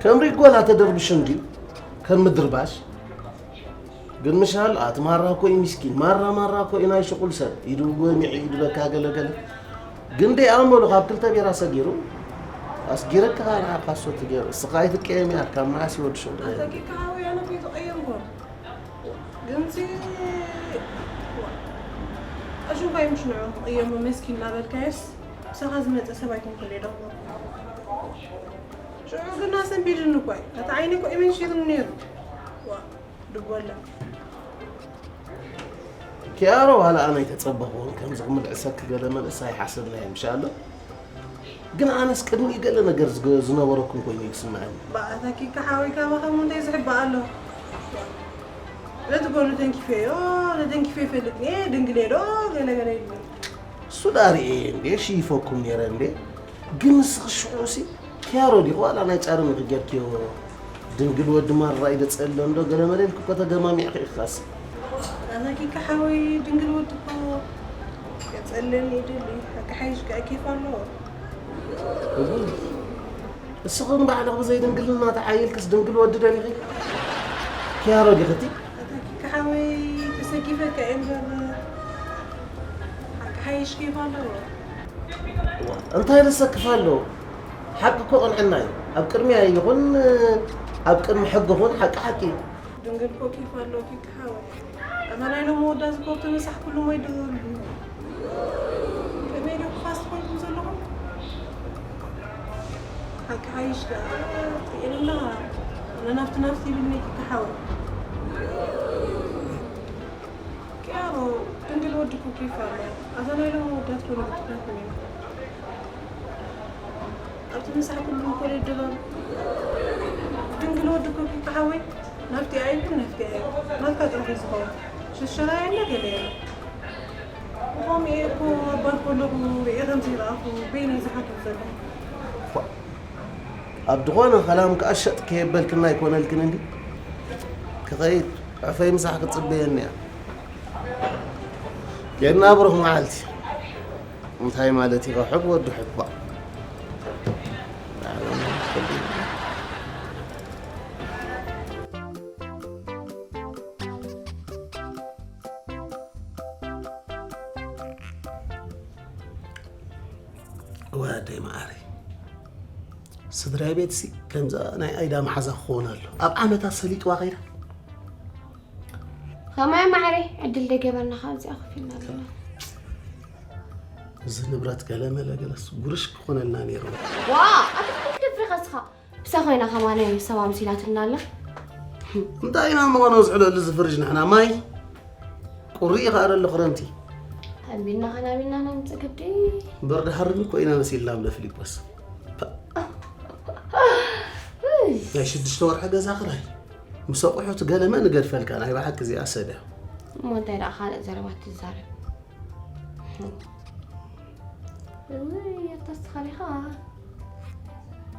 ከም ሪጎላ ተደርብሹ እንዲ ከም ምድርባሽ ግን ምሻል ኣቲ ማራ እኮ እዩ ሚስኪን ማራ ማራ እኮ እዩ ናይ ሽቁል ሰብ ኢዱ ጎሚዕ ኢዱ በካ ገለገለ ግን ደይ ኣመሉ ካብ ክልተ ቢራ ሰጊሩ ኣስጊረካ ንዓካ ሶት ገይሩ እስኻ ኣይትቀየም እያ ካብ መዓስ ይወድሾ ኣታ ኪካ ሓወይ ኣነ እኮ ኣይተቐየምኩ ግንሲ ኣሹንኳ ይምሽንዑ ክቕየሙ መስኪን እናበልካየስ ምሳኻ ዝመፀ ሰብ ኣይኮንኩን እየ ደኽሞ ሽዑ ግን ኣሰንቢድኒ እኳ እዩ እቲ ዓይኒ እኮ ይምንሽርኒ ነይሩ ድጎላ ኪያሮ ዋላ ኣነ ኣይተጸበኹን ከምዚ ክምልዕሰኪ ገለ መልእስ ኣይሓሰብናዮ ምሻ ኣሎ ግን ኣነስ ቅድሚኡ ገለ ነገር ዝገ- ዝነበረኩም ኮይኑ እዩ ዝስምዐኒ ባእታኪ ከሓወይ ካባኻ እሞ እንታይ ዝሕባእ ኣሎ ነቲ ጎኑ ተንኪፈዮ ተተንኪፈ ይፈልጥ እየ ድንግል እየ ዶ ገለ ገለ ይብል እሱ ዳርኤ እንዴ ሽይፈኩም ነይረ እንዴ ግን ንስኺ ሽዑሲ ኪያሮ ዲኺ ዋላ ናይ ጫርሚ ጌርክዮ ድንግል ወዲ ማራ ይደጸለ እንዶ ገለመለ ኢልኪ እኮ ተገማሚዕኺ ኢኺ ካሲ። ኣዛኪ ከሓወይ ድንግል ወዲ እኮ የጸለኒ ይደሊ ሓቂ ሓይሽ ከኣ ኬፍ ኣለዎ። ንስኺ ንባዕልኺ ብዘይ ድንግልና ተዓይልክስ ድንግል ወዲ ደሊኺ ኪያሮ ዲኺ እቲ ኣዛኪ ከሓወይ ተሰኪፈካ እየ እምበር ሓቂ ሓይሽ ኬፍ ኣለዎ። እንታይ ዘሰክፍ ኣሎ? ሓቂ እኮ ቅንዕና እዩ። ኣብ ቅድሚያ ይኹን ኣብ ቅድሚ ሕጊ ኹን ሓቂ ሓቂ እዩ። ድንግል እኮ ኬፍ ኣለዎ ኪካ ሓወይ። ኣመና ኢሎም መወዳ ዝኮርቱ ምሳሕ ኩሉ ሞይ ድሩ። ከመይ ዶ ክፋስ ኮይንኩም ዘለኹም? ሓቂ ሓይሽ ደኣ ትርእየኒ ኣለኻ። ኣነ ናፍቲ ናፍቲ ይብልኒ ኪካ ሓወይ። ቅያሮ ድንግል ወዲ ኩኪ ይፋለ ኣዛ ናይ ሎም ወዳት ኮነ ብትኩረት ነይሩ ኣብቲ ምሳሕ ኩሉ ኮሌጅ ድባብ ድንግል ወዲ ኩኪ ክሓወይ ናፍቲ ኣይኩን ናፍቲ ኣይ ናትካ ጥራሕ እዩ ዝኸውን ሽሸራ የለ ገለ የለ ብኸምኡ እየ እኮ ኣባል ከለኹ ርኤ ከምዘይረኣኹ በይነይ ዝሓትት ዘለኹ ኣብ ዝኾነ ኸላም ከኣ ሸጥ ከየበልክና ኣይኮነልክን እንዲ ክኸይድ ዕፈይ ምሳሕ ክትጽበየኒ እያ ጌርና ብሩኽ መዓልቲ እንታይ ማለት እዩ ሕብ ወዲ ሕባ ወደይ መዓረይ ስድራይ ቤትሲ ከምዛ ናይ ኣይዳ መሓዛ ክኸውን ኣሎ ኣብ ዓመታት ሰሊጥዋ ከይዳ ከማይ ማዕረይ ዕድል ደገበርና ካብ እዚኣ ኮፍ ኢልና ኣለና እዚ ንብረት ገለ መለ ገለስ ጉርሽ ክኾነልና ነይሩ ዋ ኣትክልቲ ክትፍሪ ከስኻ ብሳ ኮይና ከማነ ሰብ ኣምሲላትና ኣላ እንታይ ኢና መኾነ ዝሕለሉ ዝፍርጅ ንሕና ማይ ቁሪ ይኸኣለሉ ክረምቲ ኣቢልና ኸናቢልና ነምፅእ ግዲ እምበር ድሓር እኮ ኢና መሲልና እምነ ፊሊጶስ ናይ ሽዱሽተ ወርሒ ገዛ ክራይ ምስ ኣቑሑት ገለመ ንገድፈልካ ናይ ብሓቂ እዚኣ ሰብ እያ እሞ እንታይ ደኣ ካልእ ዘረባ ትዛረብ እውይ ኣታስተኻሊኻ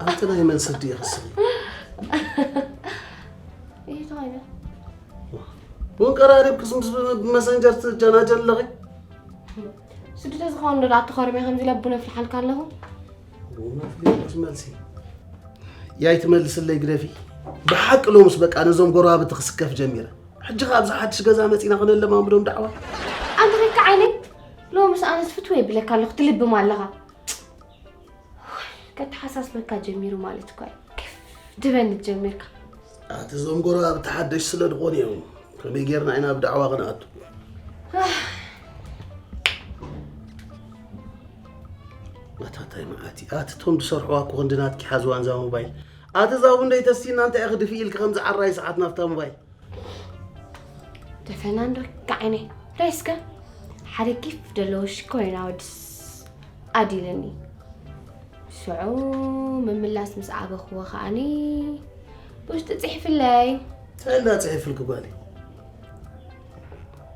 ኣንቲ ናይ መን ስዲ ኢኺ ስኺ ይህ ተዋይነ ቡን ቀራሪብክስ ምስ ብመሰንጀር ትጀናጀን ኣለኺ ስዲ ተዝኸውን ዶ ደኣ ተኸርሜ ከምዚ ኢለ ቡን ኣፍልሓልካ ኣለኹ ቡን ኣፍሊሕክስ መልሲ ያይ ትመልስለይ ግደፊ ብሓቂ ሎምስ በቃ ነዞም ጎረባብቲ ክስከፍ ጀሚረ ሕጂ ከ ኣብዚ ሓድሽ ገዛ መፂና ክነለማምዶም ዳዕዋ ኣንተ ከይካ ዓይነይ ሎምስ ኣነስ ፍትወ የብለካ ኣለኹ ትልብም ኣለኻ ከተሓሳስበካ ጀሚሩ ማለት እኳ እዩ። ክፍ ድበል ጀሚርካ። ኣቲ እዞም ጎረባብቲ ሓደሽ ስለ ዝኾኑ እዮም። ከመይ ጌርና ኢና ኣብ ዳዕዋ ክንኣቱ? ኣታ ታይ መዓት እዩ። ኣቲ እቶም ዝሰርሕዋ እኮ ክንዲ ናትኪ ሓዝዋ ንዛ ሞባይል። ኣቲ እዛ ቡን ደይተስቲና እንታይ ኢኺ ድፍእ ኢልኪ ከምዚ ዓራይ ሰዓት ናብታ ሞባይል? ደፈና እንዶ ጋዓይነይ ራይስከ ሓደ ጊፍ ደለዎ ሽኮሪና ወድስ ኣዲለኒ ሽዑ ምምላስ ምስ ኣበኽዎ ከኣኒ ብውሽጢ ጽሒፍለይ እንታይ እንዳ ጽሒፍልኪ ጓለይ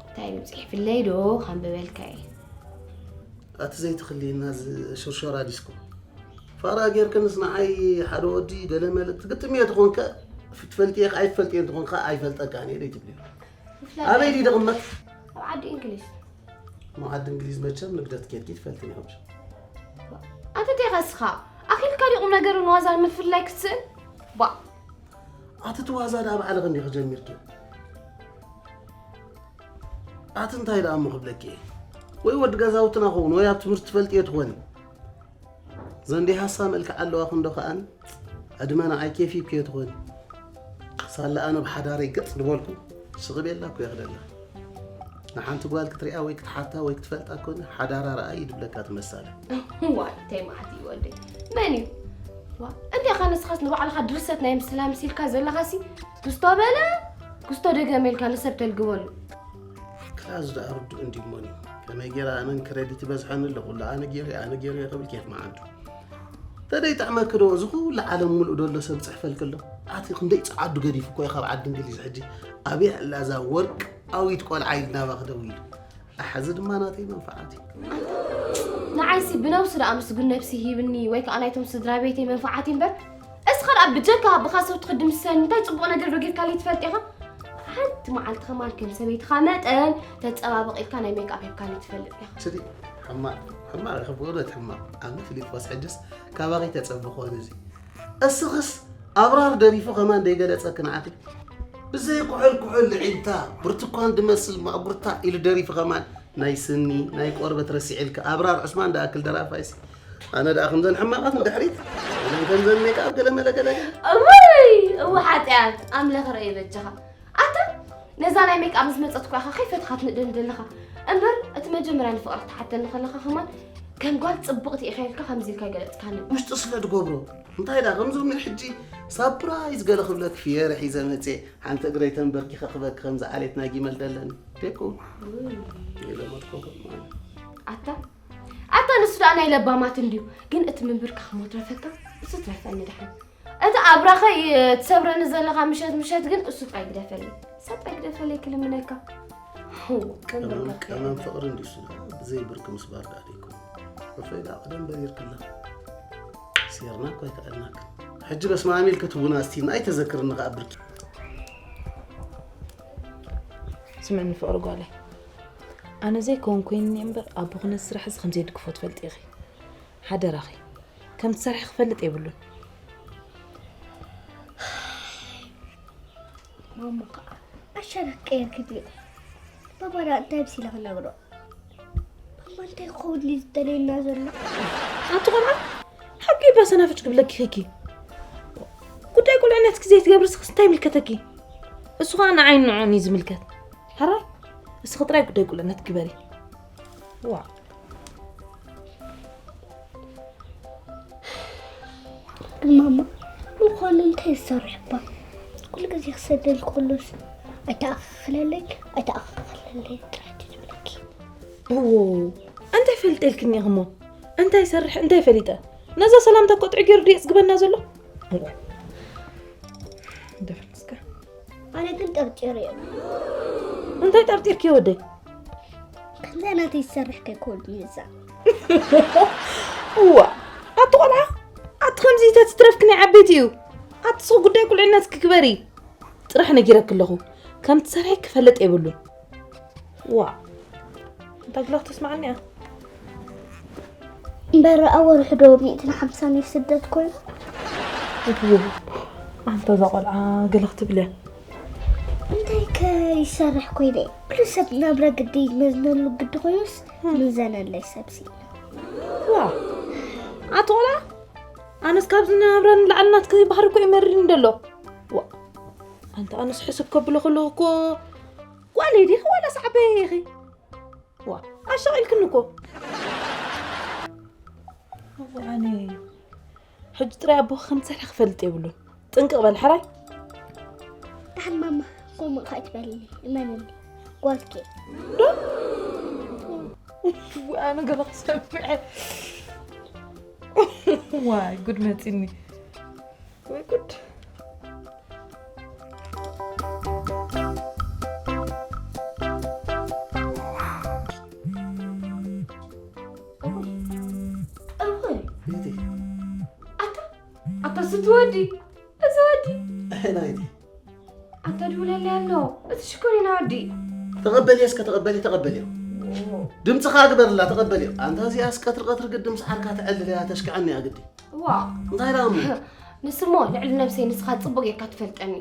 እንታይ እዩ ጽሒፍለይ ዶ ካንብበልካ እየ ኣቲ ዘይትኽልየና እዚ ሽርሸራ ዲስኮ ፋራ ጌርክንስ ንዓይ ሓደ ወዲ ገለ መለ ትግጥምዮ ትኾንከ ትፈልጥየ ከ ኣይትፈልጥየ እንትኾንካ ኣይፈልጠካን እየ ደይትብልዮ ኣበይ ድዩ ድቕመጥ ኣብ ዓዲ እንግሊዝ ንዓዲ እንግሊዝ መቸም ንግደት ኬድኪ ትፈልጥን ኢኹም ኣንተ ቴኻ እስኻ ኣኺልካ ዲቑም ነገርን ዋዛን ምፍልላይ ክትስእን ባ ኣቲ ትዋዛ ደኣ ባዕልኺ እንዲኺ ጀሚርኪ። ኣቲ እንታይ ደኣ እሞ ክብለኪ እየ? ወይ ወዲ ገዛውትና ኸውን ወይ ኣብ ትምህርቲ ትፈልጥዮ ትኾኒ። ዘንዲ ሃሳ መልክዕ ኣለዋ ክንዶ ከኣን ዕድመ ንዓይ ኬፍ ይብክዮ ትኾኒ። ሳላ ኣነ ብሓዳረይ ገጽ ዝበልኩ ስቕ ቤላ እኮ ይኽደላ። ንሓንቲ ጓል ክትሪኣ ወይ ክትሓታ ወይ ክትፈልጣ ኮነ ሓዳራ ረኣይ ድብለካ ትመሳለ። ዋይ ተይ ማዕቲ ወደይ መን እዩ ዋ እንዴ ኻ ንስኻስ ንባዕልኻ ድርሰት ናይ ምስላ ምሲልካ ዘለኻሲ ክስቶ በለ ክስቶ ደገመ ኢልካ ንሰብ ተልግበሉ። ክላስ ደኣ ርዱእ እንዲሞኒ ከመይ ገይራ ኣነን ክረዲት ይበዝሐኒ ኣሎ ኩሉ ኣነ ገይረ ኣነ ገይረ ክብል ኬፍ መዓዱ። ተደይ ጥዕመኪ ዶ እዚ ኩሉ ዓለም ሙሉእ ደሎ ሰብ ጽሕፈልኪ ኣሎ ኣቲ ክንደይ ጸዓዱ ገዲፉ እኮ ካብ ዓዲ እንግሊዝ ሕጂ ኣበይ ኣላ እዛ ወርቃዊት ቆልዓ ኢሉ ናባኺ ደዊሉ ኣሐዚ ድማ ናተይ መንፈዓት እዩ። ንዓይሲ ብነብሱ ደኣ ምስጉን ነብሲ ሂብኒ ወይ ከዓ ናይቶም ስድራ ቤተይ መንፈዓት እዩ እምበር እስኻ ደኣ ብጀካ ብኻ ሰብ ትኽድምሰን እንታይ ፅቡቕ ነገር ዶ ጌርካለይ ትፈልጥ ኢኻ ሓንቲ መዓልቲ ኸማን ከም ሰበይትኻ መጠን ተፀባበቕ ኢልካ ናይ ሜክኣፕ ሂብካኒ ትፈልጥ ኢኻ ስዲ ሕማቕ ሕማቕ ኢኺ ብእውነት ሕማቕ ኣነ ፊሊጶስ ሕጅስ ካባኺ ተፀብኾን እዚ እስኽስ ኣብራር ደሪፉ ኸማን ደይገለፀኪ ንዓኺ ብዘይ ኩሕል ኩሕል ልዒልታ ብርቱኳን ድመስል ማእጉርታ ኢሉ ደሪፉ ኸማን ናይ ስኒ ናይ ቆርበት ረሲዕልኪ ኣብራር ዑስማን ድኣክል ደራፋይሲ ኣነ ደኣ ከምዘን ሕማቓት ንድሕሪት ኢለን ከምዘን ሜክኣፕ ገለ መለ ገለ ገለ እውይ እወ ሓጢኣት ኣምላኽ ረእየ በጃኻ ኣታ ነዛ ናይ ሜክኣፕ ምስ መፀት እኳ ኢኻ ከይፈትኻ ትንእደኒ ዘለኻ እምበር እቲ መጀመርያ ንፍቕሪ ክትሓተኒ ከለኻ ከማን ከም ጓል ፅብቕቲ ኢኻ ኢልካ ከምዚ ኢልካ ገለፅካኒ ውሽጢ ስለ ድገብሮ እንታይ ደኣ ከምዞም ናይ ሕጂ ሳፕራይዝ ገለ ክብለክ ፍየረ ሒዘ መፅየ ሓንቲ እግረይ ተንበርኪኸ ክበክ ከምዚ ዓሌት ናይ ጊመል ደለኒ ዴኮ የለመድኮ ማለት ኣታ ኣታ ንሱ ደኣ ናይ ለባማት እንድዩ ግን እቲ ምንብርካ ክሞ ትረፈካ እሱ ትረፈኒ ደሓን እቲ ኣብራኸይ ትሰብረኒ ዘለኻ ምሸት ምሸት ግን እሱ ጥራይ ግደፈለይ ሰብ ጥራይ ግደፈለይ ክልምነካ ቀመም ፍቕሪ እንድዩ እሱ ደኣ ብዘይ ብርኪ ምስባር ደኣ ደይኮን ርፈይ ደኣ ቀደም በሪርክላ ሴርና እኳ ኣይከኣልናክን ሕጂ በስማሚ ኢልኪ ትቡና እስቲ ንኣይ ተዘክርኒ ከኣ ብርኪ ስምዕኒ ፍቕሪ ጓለይ ኣነ ዘይከውን ኮይንኒ እምበር ኣቦ ኩነት ስራሕ እዚ ከምዘይድግፎ ትፈልጢ ኢኺ ሓደራኺ ከም ትሰርሒ ክፈልጥ የብሉን ማማ ከዓ ኣሸረክ ቀየርኪ ድዮ ባባ ደኣ እንታይ ብሲለ ክነግሮ ማማ እንታይ ክኸውን ድዩ ዝደለየና ዘሎ ኣቲ ቆልዓ ሓቂ ባሰናፍጭ ክብለኪ ኺኪ ጉዳይ ቁልዕነትኪ ዘይትገብሪ ስኽስ እንታይ ይምልከተኪ እሱ ከዓ ንዓይን ንዖን እዩ ዝምልከት ሕራይ እስኺ ጥራይ ጉዳይ ቁልዕነት ግበሪ ዋ ግን ማማ ምዃኑ እንታይ ዝሰርሕ እባ ኩሉ ግዜ ክሰደል ከሎስ ኣይተኣኻኽለለይ ኣይተኣኻኽለለይ ጥራሕ ትብለኪ እዎ እንታይ ፈልጠልክኒ ኢኽሞ እንታይ ይሰርሕ እንታይ ፈሊጠ ነዛ ሰላምታ ቆጥዒ ገይሩ ድየ ዝግበና ዘሎ ደፈንስካ ኣነ ግን ጠርጢረ እየ እንታይ ጠርጢርኪ ወደይ ከምዛ ናተይ ዝሰርሕ ከይኮን ይዛ እዋ ኣቲ ቆልዓ ኣቲ ከምዚ ተትትረፍኪ ናይ ዓበይቲ እዩ ኣቲ ስኽ ጉዳይ ቁልዕነት ክግበሪ ጥራሕ ነጊረኪ ኣለኹ ከም ትሰርሒ ክፈልጥ የብሉን ዋ እንታ ግላ ክትስማዓኒ እያ እምበር ኣብ ወርሒ ዶ ሚእትን ሓምሳን እዩ ስደት ኮይኑ ኣንተ እዛ ቆልዓ ገለ ክትብል እያ እንታይ ከይሰርሕ ኮይነ ኩሉ ሰብ ናብራ ግዲ መዝነሉ ግዲ ኮይኑስ ምዘነለይ ሰብሲ ዋ ኣቲ ቆልዓ ኣነስ ካብዚ ናብራ ንላዕሊ ናትኪ ባህሪ እኮ ይመርኒ ደሎ ዋ ኣንተ ኣነስ ሕስብ ከብሎ ከለኹ እኮ ጓለይ ዲኺ ዋላስ ዓበየ ኢኺ ዋ ኣሻቒልክኒ እኮ ኣነ ሕጂ ጥራይ ኣቦኺ ከም ትሰርሒ ክፈልጥ የብሉን ጥንቅቕ በል ሕራይ ደሓን ማማ ከምኡ ከይትበልኒ እመንኒ ጓልኪ ኣነ ገለ ክሰምዐ ዋይ ጉድ መፂኒ ወይ ጉድ እወይ ኣታ ኣታ ስቲ ወዲ እዚ ወዲ ናይቲ ኣታ ድውለለይ ኣሎ እቲ ሽኮሪና ወዲ ተቐበልዮ እስከ ተቐበልዮ ተቐበልዮ ድምፅኻ ግበርላ ተቐበልዮ ኣንታ እዚኣስ ቀትሪ ቀትሪ ግዲ ምስ ዓርካ ተዕልል እያ ተሽክዐኒ እያ ግዲ ዋ እንታይ ደኣ እሞ ንስሞ ልዕሊ ነብሰይ ንስኻ ጽቡቕ ጌርካ ትፈልጠኒ።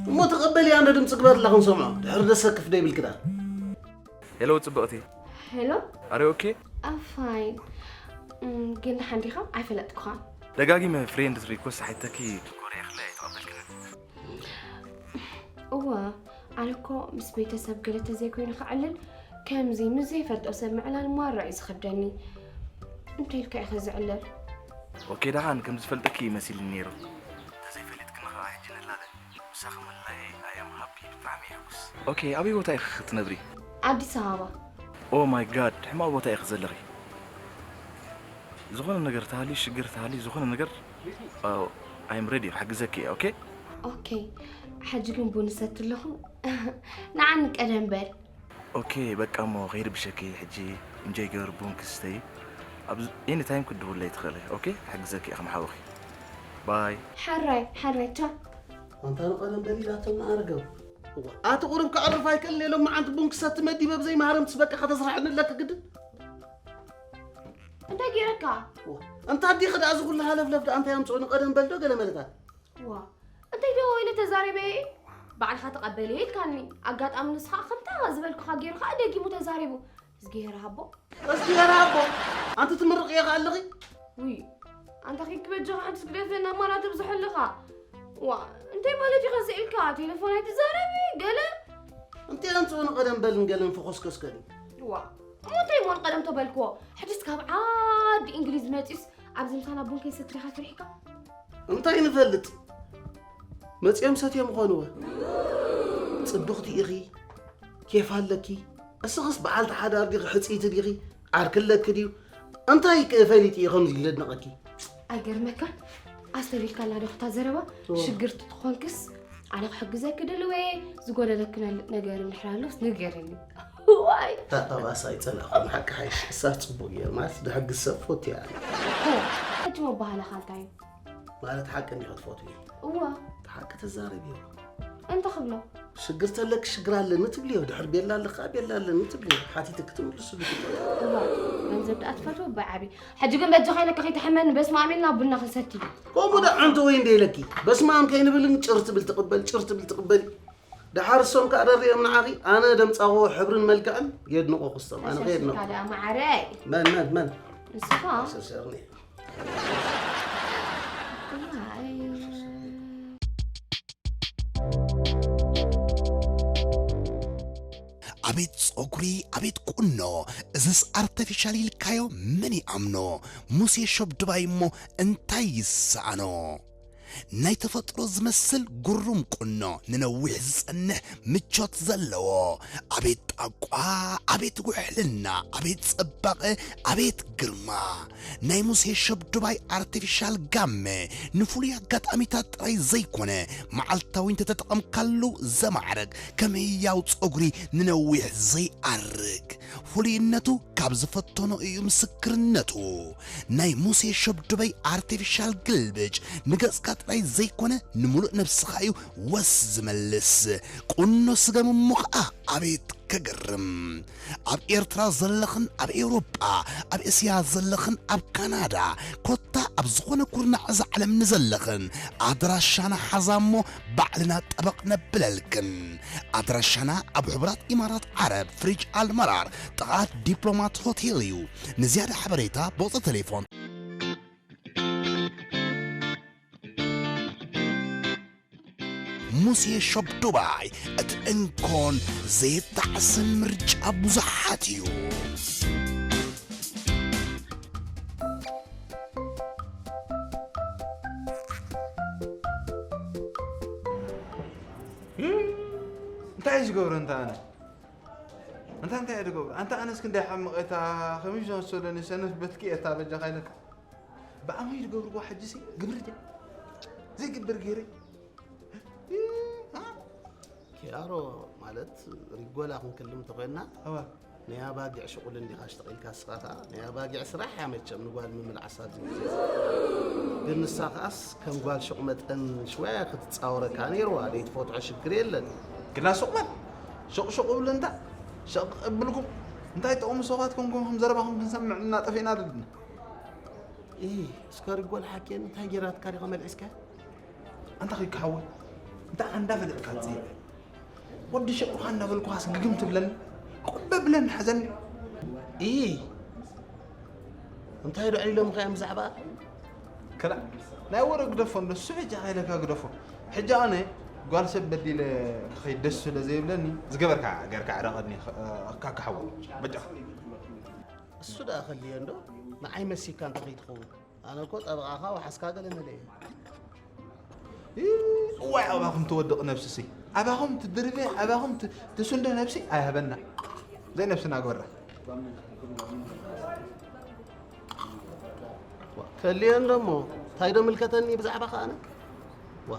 እሞ ተቐበልያ እንዶ ድምፂ ግበርላ ክንሰምዖ ድሕሪ ደሰክፍ ደይብልክዳ። ሄሎ ጽብቕቲ። ሄሎ። Are you okay? I'm fine. እም፣ ግን ደሓን ዲኻ? ኣይፈለጥኩኻን። ደጋጊመ ፍሬንድ ሪኮስት ሓይተኪ ኮሪያ ክላይ ኣይተቐበልክንን። እወ፣ ኣነ እኮ ምስ ቤተሰብ ገለ ተዘይኮይኑ ክዕልል ከምዚ ምስ ዘይፈልጦ ሰብ ምዕላል ማራ እዩ ዝኸብደኒ። እንታይ ኢልካ ኢኻ ዝዕለል? ኦኬ ደሓን ከም ዝፈልጠኪ መሲልኒ ነይሩ። ተዘይፈሊጥክኒ ከዓ ሕጂ ንላለ። ምሳኺ ምልላይ I am happy ብጣዕሚ ይሕጉስ። ኦኬ ኣበይ ቦታ ኢኺ ክትነብሪ? ኣዲስ ኣበባ። Oh my god ሕማቕ ቦታ ኢኺ ዘለኺ። ዝኾነ ነገር ተሃልዩ ሽግር ተሃልዩ ዝኾነ ነገር I am ready ክሕግዘኪ እየ። ኦኬ ኦኬ፣ ሕጂ ግን ቡን ሰቲ ኣለኹ። ንዓኒ ቀደም በል። ኦኬ በቃ እሞ ከይርብሸኪ ሕጂ ኢንጆይ ገይሪ ቡን ክስተይ። ኣብ ኤኒ ታይም ክድውለይ ትኽእሊ። ኦኬ ክሕግዘኪ እየ ከም ሓውኺ። ባይ። ሓራይ ሓራይ ቻው። ኣንታ ንቐደም በል ኢላቶም ንኣረገው። ኣቲ ቁሩብ ከዕርፍ ኣይክእልን ኢሎም መዓንቲ ቡን ክሰቲ መዲበ ብዘይ ማህረምትስ በቃ ከተስራሕኒ ኣለኪ ግድን። እንታይ ገይረካ? እንታ ኣዲኺ ደኣ እዚ ኩሉ ሃለፍለፍ ደኣ እንታይ ኣምፅኦ ንቐደም በል ዶ ገለ መለታት። ዋ እንታይ ዶ ኢለ ተዛሪበ እየ? ባዕልኻ ተቐበልየ ኢልካኒ። ኣጋጣሚ ንስኻ ከምታ ዝበልኩኻ ገይሩ ከዓ ደጊሙ ተዛሪቡ። እዝጊሄር ሃቦ። እስቲ ገራ ኣቦ ኣንቲ ትምርቕ እየ ኣለኺ። ውይ ኣንታ ኪንኪ በጃኻ ሓንቲ ስግደፈና እማ ናተብዝሐልኻ። ዋ እንታይ ማለት ኢኻ ስኢልካ ቴሌፎን ኣይትዛረቢ ገለ። እንታይ ኣምፅኦ ንቐደም በልን ገለን ፈኾስከስከል እዩ። ዋ እሞ እንታይ እሞ ንቐደም ተበልክዎ። ሕጅስ ካብ ዓዲ እንግሊዝ መፂኡስ ኣብዚ ምሳና ቡን ከይሰትሪኻ ፍሪሕካ። እንታይ ንፈልጥ መፂኦም ሰትዮም ኾንወ። ፅብኽቲ ኢኺ ኬፍ ኣለኪ። እስኽስ በዓልቲ ሓዳር ዲኺ ሕፅይቲ ዲኺ ዓርኪ ኣለኪ ድዩ? እንታይ ፈሊጡ እዩ ከምዚ ለድንቐኪ? ኣይገርመካን ኣስተቢልካላ ዶ ክታ ዘረባ። ሽግርቲ ትኾንክስ ኣነ ክሕግዘኪ ድልወ። ዝጎደለኪ ነል- ነገር እንድሕር ኣሎስ ንገርኒ። ዋይ ታባሳ ይፀላእኹ ሓቂ ሓይሽ እሳ ፅቡቅ እየ ማለት ድሕግዝ ሰብ ፎት እያ። ሕጂ መባህለኻ እንታይ እዩ? ማለት ሓቂ እንዲኸ ትፈትዊ? እዋ ሓቂ ተዛረብ እዩ። እንተ ክብሎ ሽግር ተለክ ሽግር ኣለኒ ትብልዮ ድሕር ቤላ ኣለካ ቤላ ኣለኒ ትብልዮ ሓቲትክ ትምልስሉ ትብልዮ። እዋ ገንዘብ ደኣ ትፈትዎ ብዓቢ። ሕጂ ግን በጃኻ ኢለካ ከይትሕመኒ በስማሚልና ቡና ክንሰቲ። ከምኡ ዳ ሓንቲ ወይ እንደ ኢለኪ በስማም ከይንብልን ጭር ትብል ትቕበል ጭር ትብል ትቕበል። ደሓር እሶም ከዓ ደሪኦም ንዓኺ ኣነ ደምፃኽዎ ሕብርን መልክዕን የድንቑ ክስቶም ኣነ ተሸሽካ ከየድንቑ። ደኣ ማዓረይ መን መን መን ንስኻ ሸርሸርኒ። ዋይ። ኣቤት ጸጉሪ ኣቤት ቁኖ እዝስ ኣርተፊሻል ኢልካዮ መን ይኣምኖ? ሙሴ ሸብ ድባይ እሞ እንታይ ይሰኣኖ? ናይ ተፈጥሮ ዝመስል ጉሩም ቁኖ ንነዊሕ ዝጸንሕ ምቾት ዘለዎ። ኣቤት ጣቋ ኣቤት ውሕልና ኣቤት ጽባቐ ኣቤት ግርማ። ናይ ሙሴ ሸብ ዱባይ ኣርቲፊሻል ጋመ ንፍሉይ ኣጋጣሚታት ጥራይ ዘይኮነ መዓልታዊ እንተተጠቐምካሉ ዘማዕርግ ከም ህያው ጸጉሪ ንነዊሕ ዘይኣርግ ፍሉይነቱ ካብ ዝፈተኖ እዩ ምስክርነቱ። ናይ ሙሴ ሸብ ዱባይ ኣርቲፊሻል ግልብጭ ንገጽካ ጥራይ ዘይኮነ ንምሉእ ነብስኻ እዩ ወስ ዝመልስ። ቁኖ ስገም እሞ ኸኣ ኣቤት ከገርም። ኣብ ኤርትራ ዘለኽን ኣብ ኤውሮጳ ኣብ እስያ ዘለኽን ኣብ ካናዳ ኮታ ኣብ ዝኾነ ኩርናዕ እዛ ዓለም ንዘለኽን ኣድራሻና ሓዛ እሞ ባዕልና ጠበቕ ነብለልክን። ኣድራሻና ኣብ ሕቡራት ኢማራት ዓረብ ፍሪጅ ኣልመራር ጥቓ ዲፕሎማት ሆቴል እዩ። ንዝያዳ ሓበሬታ ብቑጽሪ ቴሌፎን ሙሴ ሾፕ ዱባይ እቲ እንኮን ዘየጣዕስን ምርጫ ብዙሓት እዩ። እንታይ እዩ ዝገብሮ እንተ ኣነ እንታ እንታይ እየ ዝገብሮ ኣንታ ኣነስ ክንደይ ሓምቕ እታ ከመይ ዝመሰለኒ ሰነፍ በትኪ እየ እታ በጃኻ ኢለካ ብኣመይ ዝገብርዎ ሕጂሲ ግብሪ ድያ ዘይግብር ገይረ ኪያሮ ማለት ሪጎላ ክንክልም ተኾይንና ናይ ኣባጊዕ ሽቑል እንዲኻ ሽተቒልካ ስኻታ ናይ ኣባጊዕ ስራሕ እያ መቸም ንጓል ምምልዓስ ኣብዚ ግዜ ግን ንሳ ከኣስ ከም ጓል ሹቕ መጠን ሽወያ ክትፃወረካ ነይርዋ ደይትፈትሖ ሽግር የለን ግላ ሱቕ በል ሹቕ ሹቕ እብል እንታ ሸቕ እብልኩም እንታይ ጠቕሙ ሰባት ኮንኩም ከም ዘረባኹም ክንሰምዕ እናጠፊእና ዘለና እይ፣ እስከ ሪጎል ሓኬን እንታይ ጌራትካ ዲኻ መልዒስካ? ኣንታ ኺካ ሓወይ፣ እንታይ ኣንዳ ፈለጥካ ትጽይቕ? ወዲ ሸቑኻ እናበልኩኻስ ግግም ትብለኒ? ቆበ ብለኒ ሓዘኒ። እይ፣ እንታይ ዶ ዕሊሎምኻ እዮም ብዛዕባ? ከላ፣ ናይ ወረ ግደፎ እንዶ፣ ንሱ በጃኻ ኢለካ ግደፎ። ሕጂ ኣነ ጓል ሰብ በዲለ ክኸይድ ደስ ስለ ዘይብለኒ፣ ዝገበርካ ገርካ ዕረቐኒ፣ ኸ-፣ ኸካ ክሓወ። በጃኻ። እሱ ደኣ ከልዮ እንዶ፣ ንዓይ መሲካ እንተ ከይትኸውን። ኣነ እኮ ጠበቓኻ ወሓስካ ገለ መለ እየ። ይ-፣ እዋይ፣ ኣባኹም ትወድቕ ነብስሲ፣ ኣባኹም ትድርበ፣ ኣባኹም ት-፣ ትስንዶ ነብሲ ኣይሃበና። ዘይነብስና ግበራ። ዋ፣ ከልየን ደሞ፣ እንታይ ዶ ምልከተኒ ብዛዕባኻ ኣነ? ዋ፣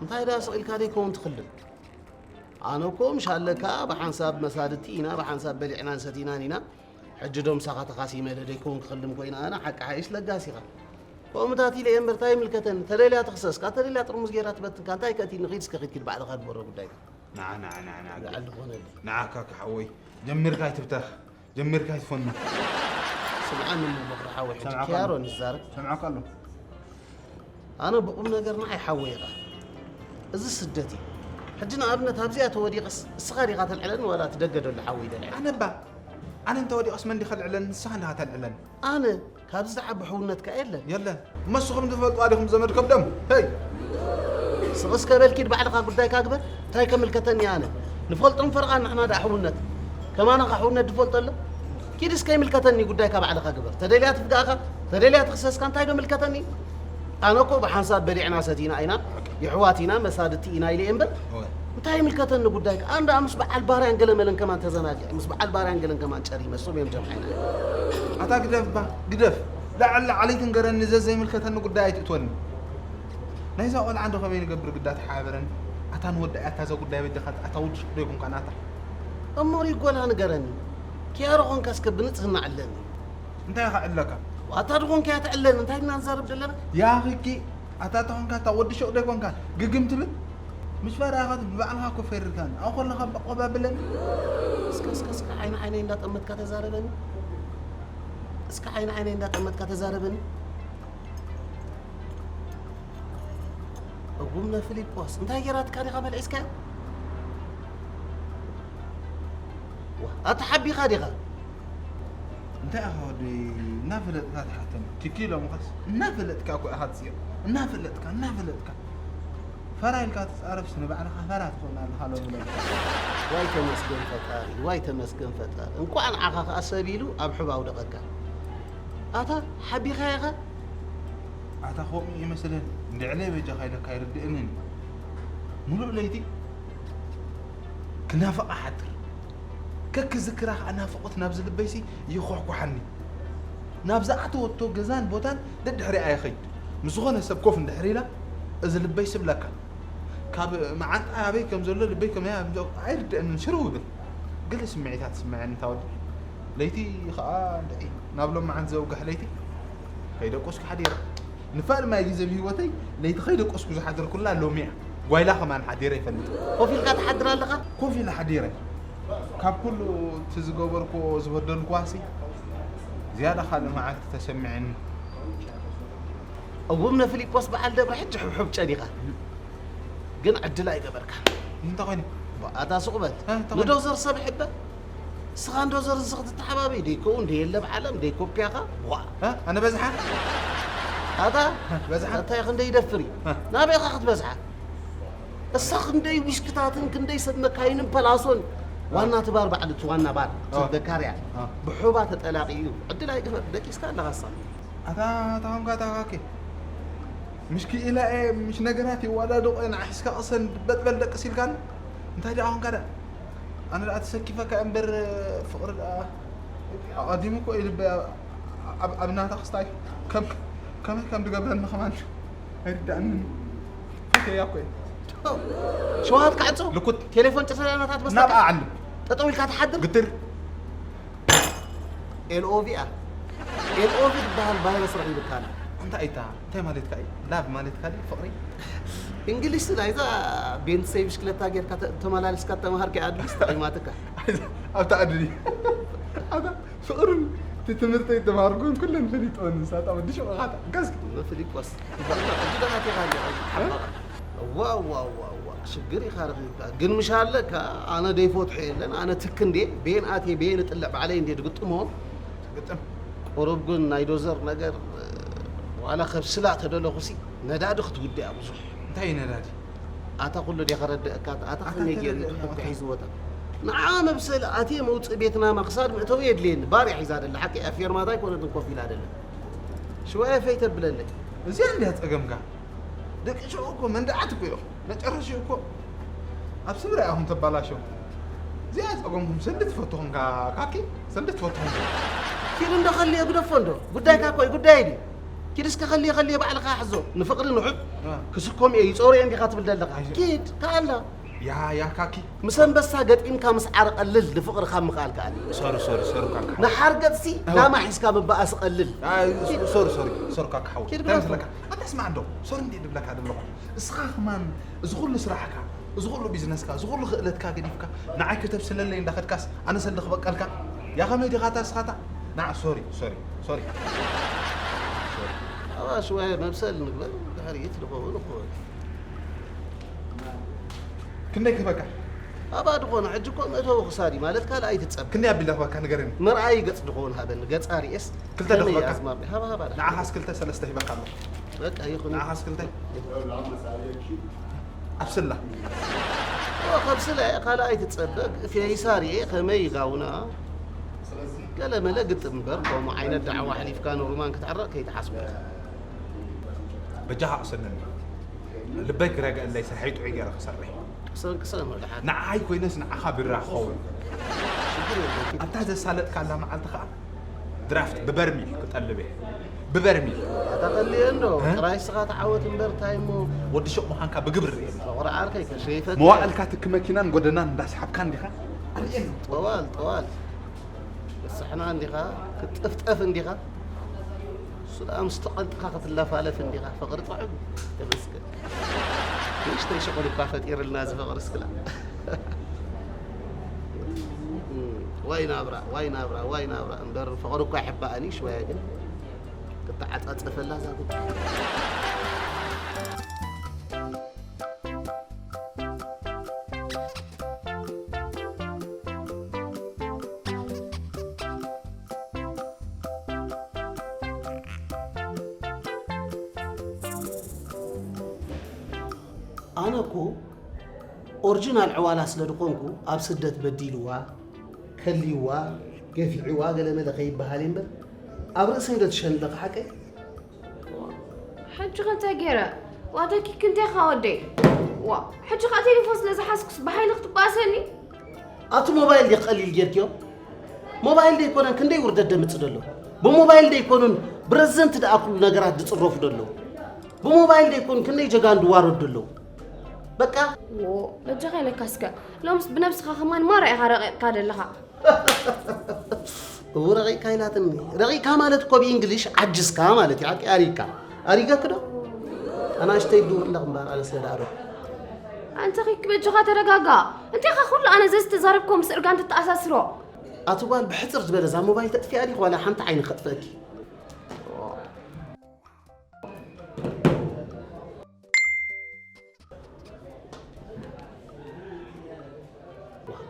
እንታይ ደኣ ስቕ ኢልካ ደይከውን ትኽልም? ኣነ እኮ ምሽ ኣለካ ብሓንሳብ መሳድቲ ኢና፣ ብሓንሳብ በሊዕናን ሰቲናን ኢና። ሕጂ ዶ ምሳኻ ተኻሲመ ዶ ደይከውን ክኽልም ኮይነ ኣነ? ሓቂ ሓይሽ ለጋስ ኢኻ። ከምኡታት ኢለ እየ እምበር እንታይ ይምልከተኒ? ተደልያ ትኽሰስካ፣ ተደልያ ጥርሙዝ ጌራ ትበትንካ። እንታይ ከእትይኒ? ኺድ እስከ ኺድ ኪድ ባዕልኻ ግበሮ ጉዳይካ። ንዓ፣ ንዓ፣ ንዓ፣ ንዓ፣ ልዕል ዝኾነለይ። ንዓካ ክሓወይ፣ ጀሚርካ ኣይትብተኽ፣ ጀሚርካ ኣይትፈኑ። ስምዓኒ እሞ በኽሪ ሓወይ፣ ሕጂ ሰምዓካ ኪያሮ ኣሎ። ንዛረብ። ሰምዓካ ኣሎ። ኣነ ብቑም ነገር ንዓይ ሓወይ ኢኻ። እዚ ስደት እዩ። ሕጂ ንኣብነት ኣብዚኣ ተወዲቐስ እስኻ ዲኻ ተልዕለኒ ዋላ እቲ ደገ ዘሎ ሓወይ ደልዕል? ኣነ እባ፣ ኣነ እንተወዲቐስ መን ዲኻ ልዕለኒ? ንስኻ እንዲኻ ተልዕለኒ። ኣነ ካብዚ ዝዓቢ ሕውነት ከኣ የለን። የለን። እሞ ንስኹም ትፈልጡ ኣዲኹም ዘመድ ከብዶም? ሄይ! ስቕ እስከ በል ኪድ ባዕልኻ ጉዳይካ ግበር። እንታይ ከምልከተኒ ኣነ? ንፈልጦም ፈረቓ ንሕና ደኣ ሕውነት። ከማናኻ ሕውነት ዝፈልጦ ኣሎ? ኪድ እስከ ይምልከተኒ ጉዳይካ ባዕልኻ ግበር። ተደልያ ትፍጋእኻ፣ ተደልያ ትኽሰስካ እንታይ ዶ ምልከተኒ? ኣነ እኮ ብሓንሳብ በሊዕና ሰቲና ኢና፣ የሕዋት ኢና፣ መሳድቲ ኢና ኢለ እየ እምበር፣ እወ። እንታይ ይምልከተኒ ጉዳይካ? ኣነ ደኣ ምስ በዓል ባርያን ገለ መለን ከማን ተዘናጊዐ፣ ምስ በዓል ባርያን ገለን ከማን ጨሪመ፣ እሶም እዮም ጀምዓይና። ኣታ ግደፍ እባ፣ ግደፍ። ላዕሊ ላዕለይ ትንገረኒ፣ ዘዘይምልከተኒ ጉዳይ ኣይትእትወኒ። ናይዛ ቆልዓ እንዶ ከመይ ንገብር ግዳ ተሓባበረኒ። ኣታ ንወዳእ ኣታ እዛ ጉዳይ በጃኻ፣ ኣታ ወዲ ሱቕ ዶ ይኮንካ ናታ? እሞ ሪጎላ ንገረኒ። ኪያሮ ኾንካ እስከ ብንጽህና ዕለኒ። እንታይ ኢኻ ዕለካ? ኣታ ድኾንካ እያ ትዕለኒ፣ እንታይ ድና ንዛረብ ዘለና? ያኺኪ፣ ኣታ ተኾንካ፣ ኣታ ወዲ ሹቕ ዶ ይኮንካ? ግግም ትብል? ምስ ፈራኻ ንባዕልኻ እኮ ፈሪርካኒ። ኣብኡ ከለኻ በቆባብለኒ። እስከ፣ እስከ፣ እስከ ዓይኒ ዓይነይ እንዳጠመትካ ተዛረበኒ። እስከ ዓይኒ ዓይነይ እንዳጠመትካ ተዛረበኒ። እጉምነ ፊሊጶስ፣ እንታይ ጌራትካ ዲኻ መልዒስካያ? ዋ፣ ኣታ ሓቢኻ ዲኻ? እንታይ ኢኻ ወደይ እናፈለጥካ ትሓተኒ? ኪኪ ኢሎምኻስ እናፈለጥካ እኮ ኢኻ ትፅይቕ። እናፈለጥካ፣ እናፈለጥካ። ፈራ ኢልካ ትፃረፍስ ንባዕልኻ ፈራ ትኾን ኣለኻ ሎሚ ሎሚ። ዋይ ተመስገን ፈጣሪ፣ ዋይ ተመስገን ፈጣሪ። እንኳዕ ንዓኻ ኸዓ ሰብ ኢሉ ኣብ ሕባ ኣውደቐካ። ኣታ ሓቢኻ ኢኻ? ኣታ ከምኡ ይመስለኒ። እንድዕለ በጃኻ ኢለካ ኣይርድእንን እዩ። ሙሉእ ለይቲ ክናፍቓ ሓድር። ከክዝክራ ኸዓ ናፍቖት ናብዚ ልበይሲ ይኹሕኩሓኒ። ናብ ዝኣተወቶ ገዛን ቦታን ደድሕሪኣ ይኸይድ። ምስ ዝኾነ ሰብ ኮፍ እንድሕር ኢላ፣ እዚ ልበይሲ ብለካ። ካብ መዓንጣ ኣበይ ከም ዘሎ፣ ልበይ ከመይ ከም ዘሎ ኣይርድአንን፣ ሽርው ይብል። ገለ ስምዒታት ትስምዐኒ እታ ወዲ። ለይቲ ኸዓ እንድዒ፣ ናብ ሎማዓንቲ ዘውግሕ ለይቲ ከይደቆስኩ ሓዲረ። ንፋል ማይ ግዜ ብህይወተይ ለይቲ ከይደቆስኩ ዝሓደርኩላ ሎሚ እያ። ጓይላ ከማን ሓዲረ ይፈልጥ። ኮፍ ኢልካ ትሓድር ኣለኻ? ኮፍ ኢለ ሓዲረ። ካብ ኩሉ እቲ ዝገበርኩዎ ዝበደልኩዋሲ ዝያዳ ካልእ መዓልቲ ተሰሚዐኒ። እውም ነፊሊጶስ በዓል ደብረ ሕጂ ሕብሕብ ጨኒኻ። ግን ዕድል ኣይገበርካን። እንታይ ኮይኑ? ኣታ ሱቕ በል። እ፣ እንታይ ኮይኑ? ንዶዘር ሰብ ሕበ። እስኻ ንዶዘር ንስኽ ትተሓባበይ ደይከውን ደየለ ብዓለም ደይኮፕያኻ። ዋ። እ፣ ኣነ በዝሓ? ኣታ በዝሓ? ኣታ ክንደይ ይደፍር እዩ? እ። ናበይኻ ክትበዝሓ? እሳ ክንደይ ዊሽክታትን ክንደይ ሰብ መካይንን ፐላሶን ዋና እቲ ባር በዓል እቲ ዋና ባር እ። ዘካርያ እ። ብሑባ ተጠላቒ እዩ። ዕድል ኣይገበር ደቂስካ ኣለኻ እሳ። ኣታ ታኾንካ ታኻኬ ምሽ ክኢላ እየ ምሽ ነገራት ይዋዳድቑ እየ ንዓ ሒዝካ ቅሰን በጥበል ደቅስ ኢልካኒ እንታይ ደኣ ኾንካ ደኣ ኣነ ደኣ ተሰኪፈካ እየ እምበር ፍቕሪ ደኣ ኣቐዲሙ እኮ እዩ ልበይ ኣብ- ኣብ- ኣብ ናታ ክስታይ ከም ከመይ ከም ድገብረኒ ኸማን ኣይርዳእንን ፈትየያ እኮ እየ ሸውሃት ክዓጹ ልኩት ቴሌፎን ጭርሰዳናታት ናብኣ በስተካ ዓልም ጠጠው ኢልካ ትሓድር ግትር ኤልኦቪ እያ። ኤልኦቪ ትበሃል ቫይረስ ረኺብካና። እንታይ እታ እንታይ ማለትካ እዩ? ላቭ ማለትካ ድዩ ፍቕሪ? እንግሊሽ ናይዛ ቤንሰይ ብሽክለታ ጌርካ ተ- ተመላሊስካ ተምሃርካ ኣድሊስ ጠቒማትካ። ኣብታ ኣድሊ ኣብታ ፍቕርን ትምህርተይ ተማሃርኩን ኩለን ፈሊጦን ንሳታ ወዲ ሸውዓተ። ጋዝ ምፍሊቆስ። ሕጂ ደኣ ኣቲኻ ኣለኻ። ሓባኻ። ዋ፣ ዋ፣ ዋ፣ ዋ። ሽግር ኢኻ ረኺብካ። ግን ምሽ ኣለካ፣ ኣነ ደይፈትሖ የለን። ኣነ ትክ እንዴ፣ ቤን ኣትየ፣ ቤን እጥልዕ፣ ባዕለይ እንዴ ድግጥሞ። ትግጥም። ቁሩብ ግን ናይ ዶዘር ነገር፣ ዋላ ከብስላ ተደለኹሲ፣ ነዳዲ ክትውድእ እያ ብዙሕ። እንታይ እዩ ነዳዲ? ኣታ ኩሉ ዲኻ ረድእካ? ኣታ ኣታ ከመይ ገይሩ ተረድእኒ፣ ይጥቅም ኣታ። ተሒዝዎ? ኣታ ንዓ መብሰል ኣትየ መውፅእ ቤትና ክሳድ መእተዊ የድልየኒ። ባር እያ ሒዛ ደላ፣ ሓቂ እያ፣ ፌርማታ ኣይኮነትን ኮፍ ኢላ ደላ። ሽዋየ ፈይ ተብለለይ። እዚኣ እንድያ ጸገምካ። ደቂ ሽዑ እኮ መንድዓት እኮ እዮም። መጨረሽኡ እኮ ኣብ ስምራ ኢኹም ተባላሸው። እዚኣ ጸገምኩም ሰንዲ ትፈትኹም ካ-፣ ካኪ፣ ሰንዲ ትፈትኹም። ኪድ እንዶ ከልዮ ግደፎ እንዶ። ጉዳይካ እኮ እዩ፣ ጉዳይ ድዩ? ኪድ እስከ ከልዮ፣ ከልዮ ባዕልኻ ሕዞ። ንፍቕሪ ንሑብ እ። ክስኮም እየ፣ ይጾሩ እየ እንዲኻ ትብል ዘለኻ። ኣይ። ኪድ፣ ከኣላ። ያ፣ ያ፣ ካኪ። ምስ ኣንበሳ ገጢምካ ምስዓር ቀልል፣ ንፍቕሪ ካብ ምኽኣል ከኣል። ሶሪ፣ ሶሪ፣ ሶሪ፣ ካካ። ንሓር ገጽሲ፣ ኣዎ። ላማ ሒዝካ ምባኣስ ቀልል። ኣይ፣ ሶሪ፣ ሶሪ፣ ሶሪ፣ ካካ ሓው። ኪድ እንታይ ግደፎ። መስለካ? ኣታ ስማዕ እንዶ፣ ሶሪ እንዴ ድብለካ ደለኹ። እስኻ ከማን፣ እዚ ኩሉ ስራሕካ፣ እዚ ኩሉ ቢዝነስካ፣ እዚ ኩሉ ክእለትካ ገዲፍካ፣ ንዓይ ከተብስለለይ እንዳኸድካስ፣ ኣነ ሰልዲ ክበቀልካ? ያ ከመይ ዲኻ ኣታ እስኻታ? ንዓ፣ ሶሪ፣ ሶሪ፣ ሶሪ። ሶሪ። ኣባ ሽዋየ መብሰል ንግበር፣ ድሕሪት ንኸውን ንኸውን። ክንደይ ክህበካ? ኣባ ድኾነ፣ ሕጂ እኮ መእተዊ ክሳድ እዩ፣ ማለት ካልእ ኣይትጸብ። ክንደይ ኣቢለ ክህበካ ንገረኒ። መርኣዪ ገጽ ድኾን ሃበኒ፣ ገጻ ርኤስ ክልተ ከመይ ድኽበካ? ኣዝማሚ? ሃባ፣ ሃባ፣ ንዓኻስ ክልተ ሰለስተ ሂበካ ኣለኹ። በቃ ይኹን። ንዓኻስ ክልተ? ኣብስላ። ኦ፣ ከብስላ እየ፣ ካልእ ኣይትጸበ፣ ፌይሳ ርኤ፣ ከመይ ጋውና? ገለ መለ ግጥም እምበር፣ ከምኡ ዓይነት ዳዕዋ ኣሕሊፍካ ንሩማን ክትዕረቕ ከይትሓስቦ። በጃኻ ቅሰነኒ። ልበይ ክረግአለይ ስርሐይ ጥዑይ ገይረ ክሰርሕ። ቅሰን፣ ቅሰን ወዲ ሓቂ። ንዓይ ኮይነስ ንዓኻ ቢራ ክኸውን። ሽግር የለን። ኣብታ ዘሳለጥካላ መዓልቲ ኸኣ ድራፍት ብበርሚል ክጠልብ እየ። ብበርሚል። ኣታ ቀልየ እንዶ፣ እ? ጥራይ ስኻ ተዓወት እምበር እንታይ እሞ። ወዲ ሹቕ ምዃንካ ብግብሪ ርእየ። ፍቕሪ ዓርከይ ከሸይፈት። መዋእልካ ትኪ መኪናን ጎደናን እንዳስሓብካ እንዲኻ? ኣርእየኒ። ጠዋል፣ ጠዋል። ንስሕና እንዲኻ፣ ክትጥፍጠፍ እንዲኻ። እሱ ደኣ ምስ ተቐልጥኻ ክትለፋለፍ እንዲኻ። ፍቕሪ ጥዑም። ተመስገን። ንእሽተይ ሽቕል እኳ ፈጢርልና እዚ ፍቕሪ እስክላ። ዋይ ናብራ፣ ዋይ ናብራ፣ ዋይ ናብራ። እምበር ፍቕሪ እኳ ኣይሕባእን እዩ፣ ሽወያ ግን ክትዓጻጸፈላ እዛ ጉዳይ። ኣነ እኮ ኦሪጂናል ዕዋላ ስለ ዝኾንኩ ኣብ ስደት በዲልዋ፣ ከልይዋ፣ ገፊዕዋ ገለ መለ ከይበሃል እየ እምበር ኣብ ርእሰይ ዶ ትሸኒ ኣለኻ ሓቀይ? ሕጂ ከ እንታይ ገይረ? ዋታ ኪክ እንታይ ኢኻ ወደይ? ዋ፣ ሕጂ ከኣ ቴሌፎን ስለ ዝሓዝኩስ ብሓይሊ ክትበኣሰኒ? ኣቲ ሞባይል ድየ ቀሊል ጌርክዮ? ሞባይል ደይኮነን ክንደይ ውርደት ደምጽእ ደሎ? ብሞባይል ደይኮኑን ብረዘንቲ ደኣ ኩሉ ነገራት ዝጽረፉ ደሎ? ብሞባይል ደይኮኑን ክንደይ ጀጋኑ ድዋረዱ ደሎ? በቃ። ዎ፣ በጃኻ ኢለካ እስከ። ሎምስ ብነብስኻ ከማን ማራ ኢኻ ረቂቕካ ደለኻ። እው ረቂቕካ ኢላትኒ። ረቂቕካ ማለት እኮ ብእንግሊሽ ዓጅዝካ ማለት እዩ። ሓቂ ኣሪግካ። ኣሪገክ ዶ? ኣናእሽተይ ድውር ኣለኽ እምበኣር ኣነ ስለ ደኣረኩ። ኣንተ ኺክ በጃኻ ተረጋጋ። እንታይ ኢኻ ኩሉ ኣነ ዘዝተዛረብኮ ምስ እርጋን ትተኣሳስሮ? ኣቲ ጓል ብሕጽር ዝበለ እዛ ሞባይል ተጥፊኣ ዲኺ ዋላ ሓንቲ ዓይኒ ከጥፍአኪ?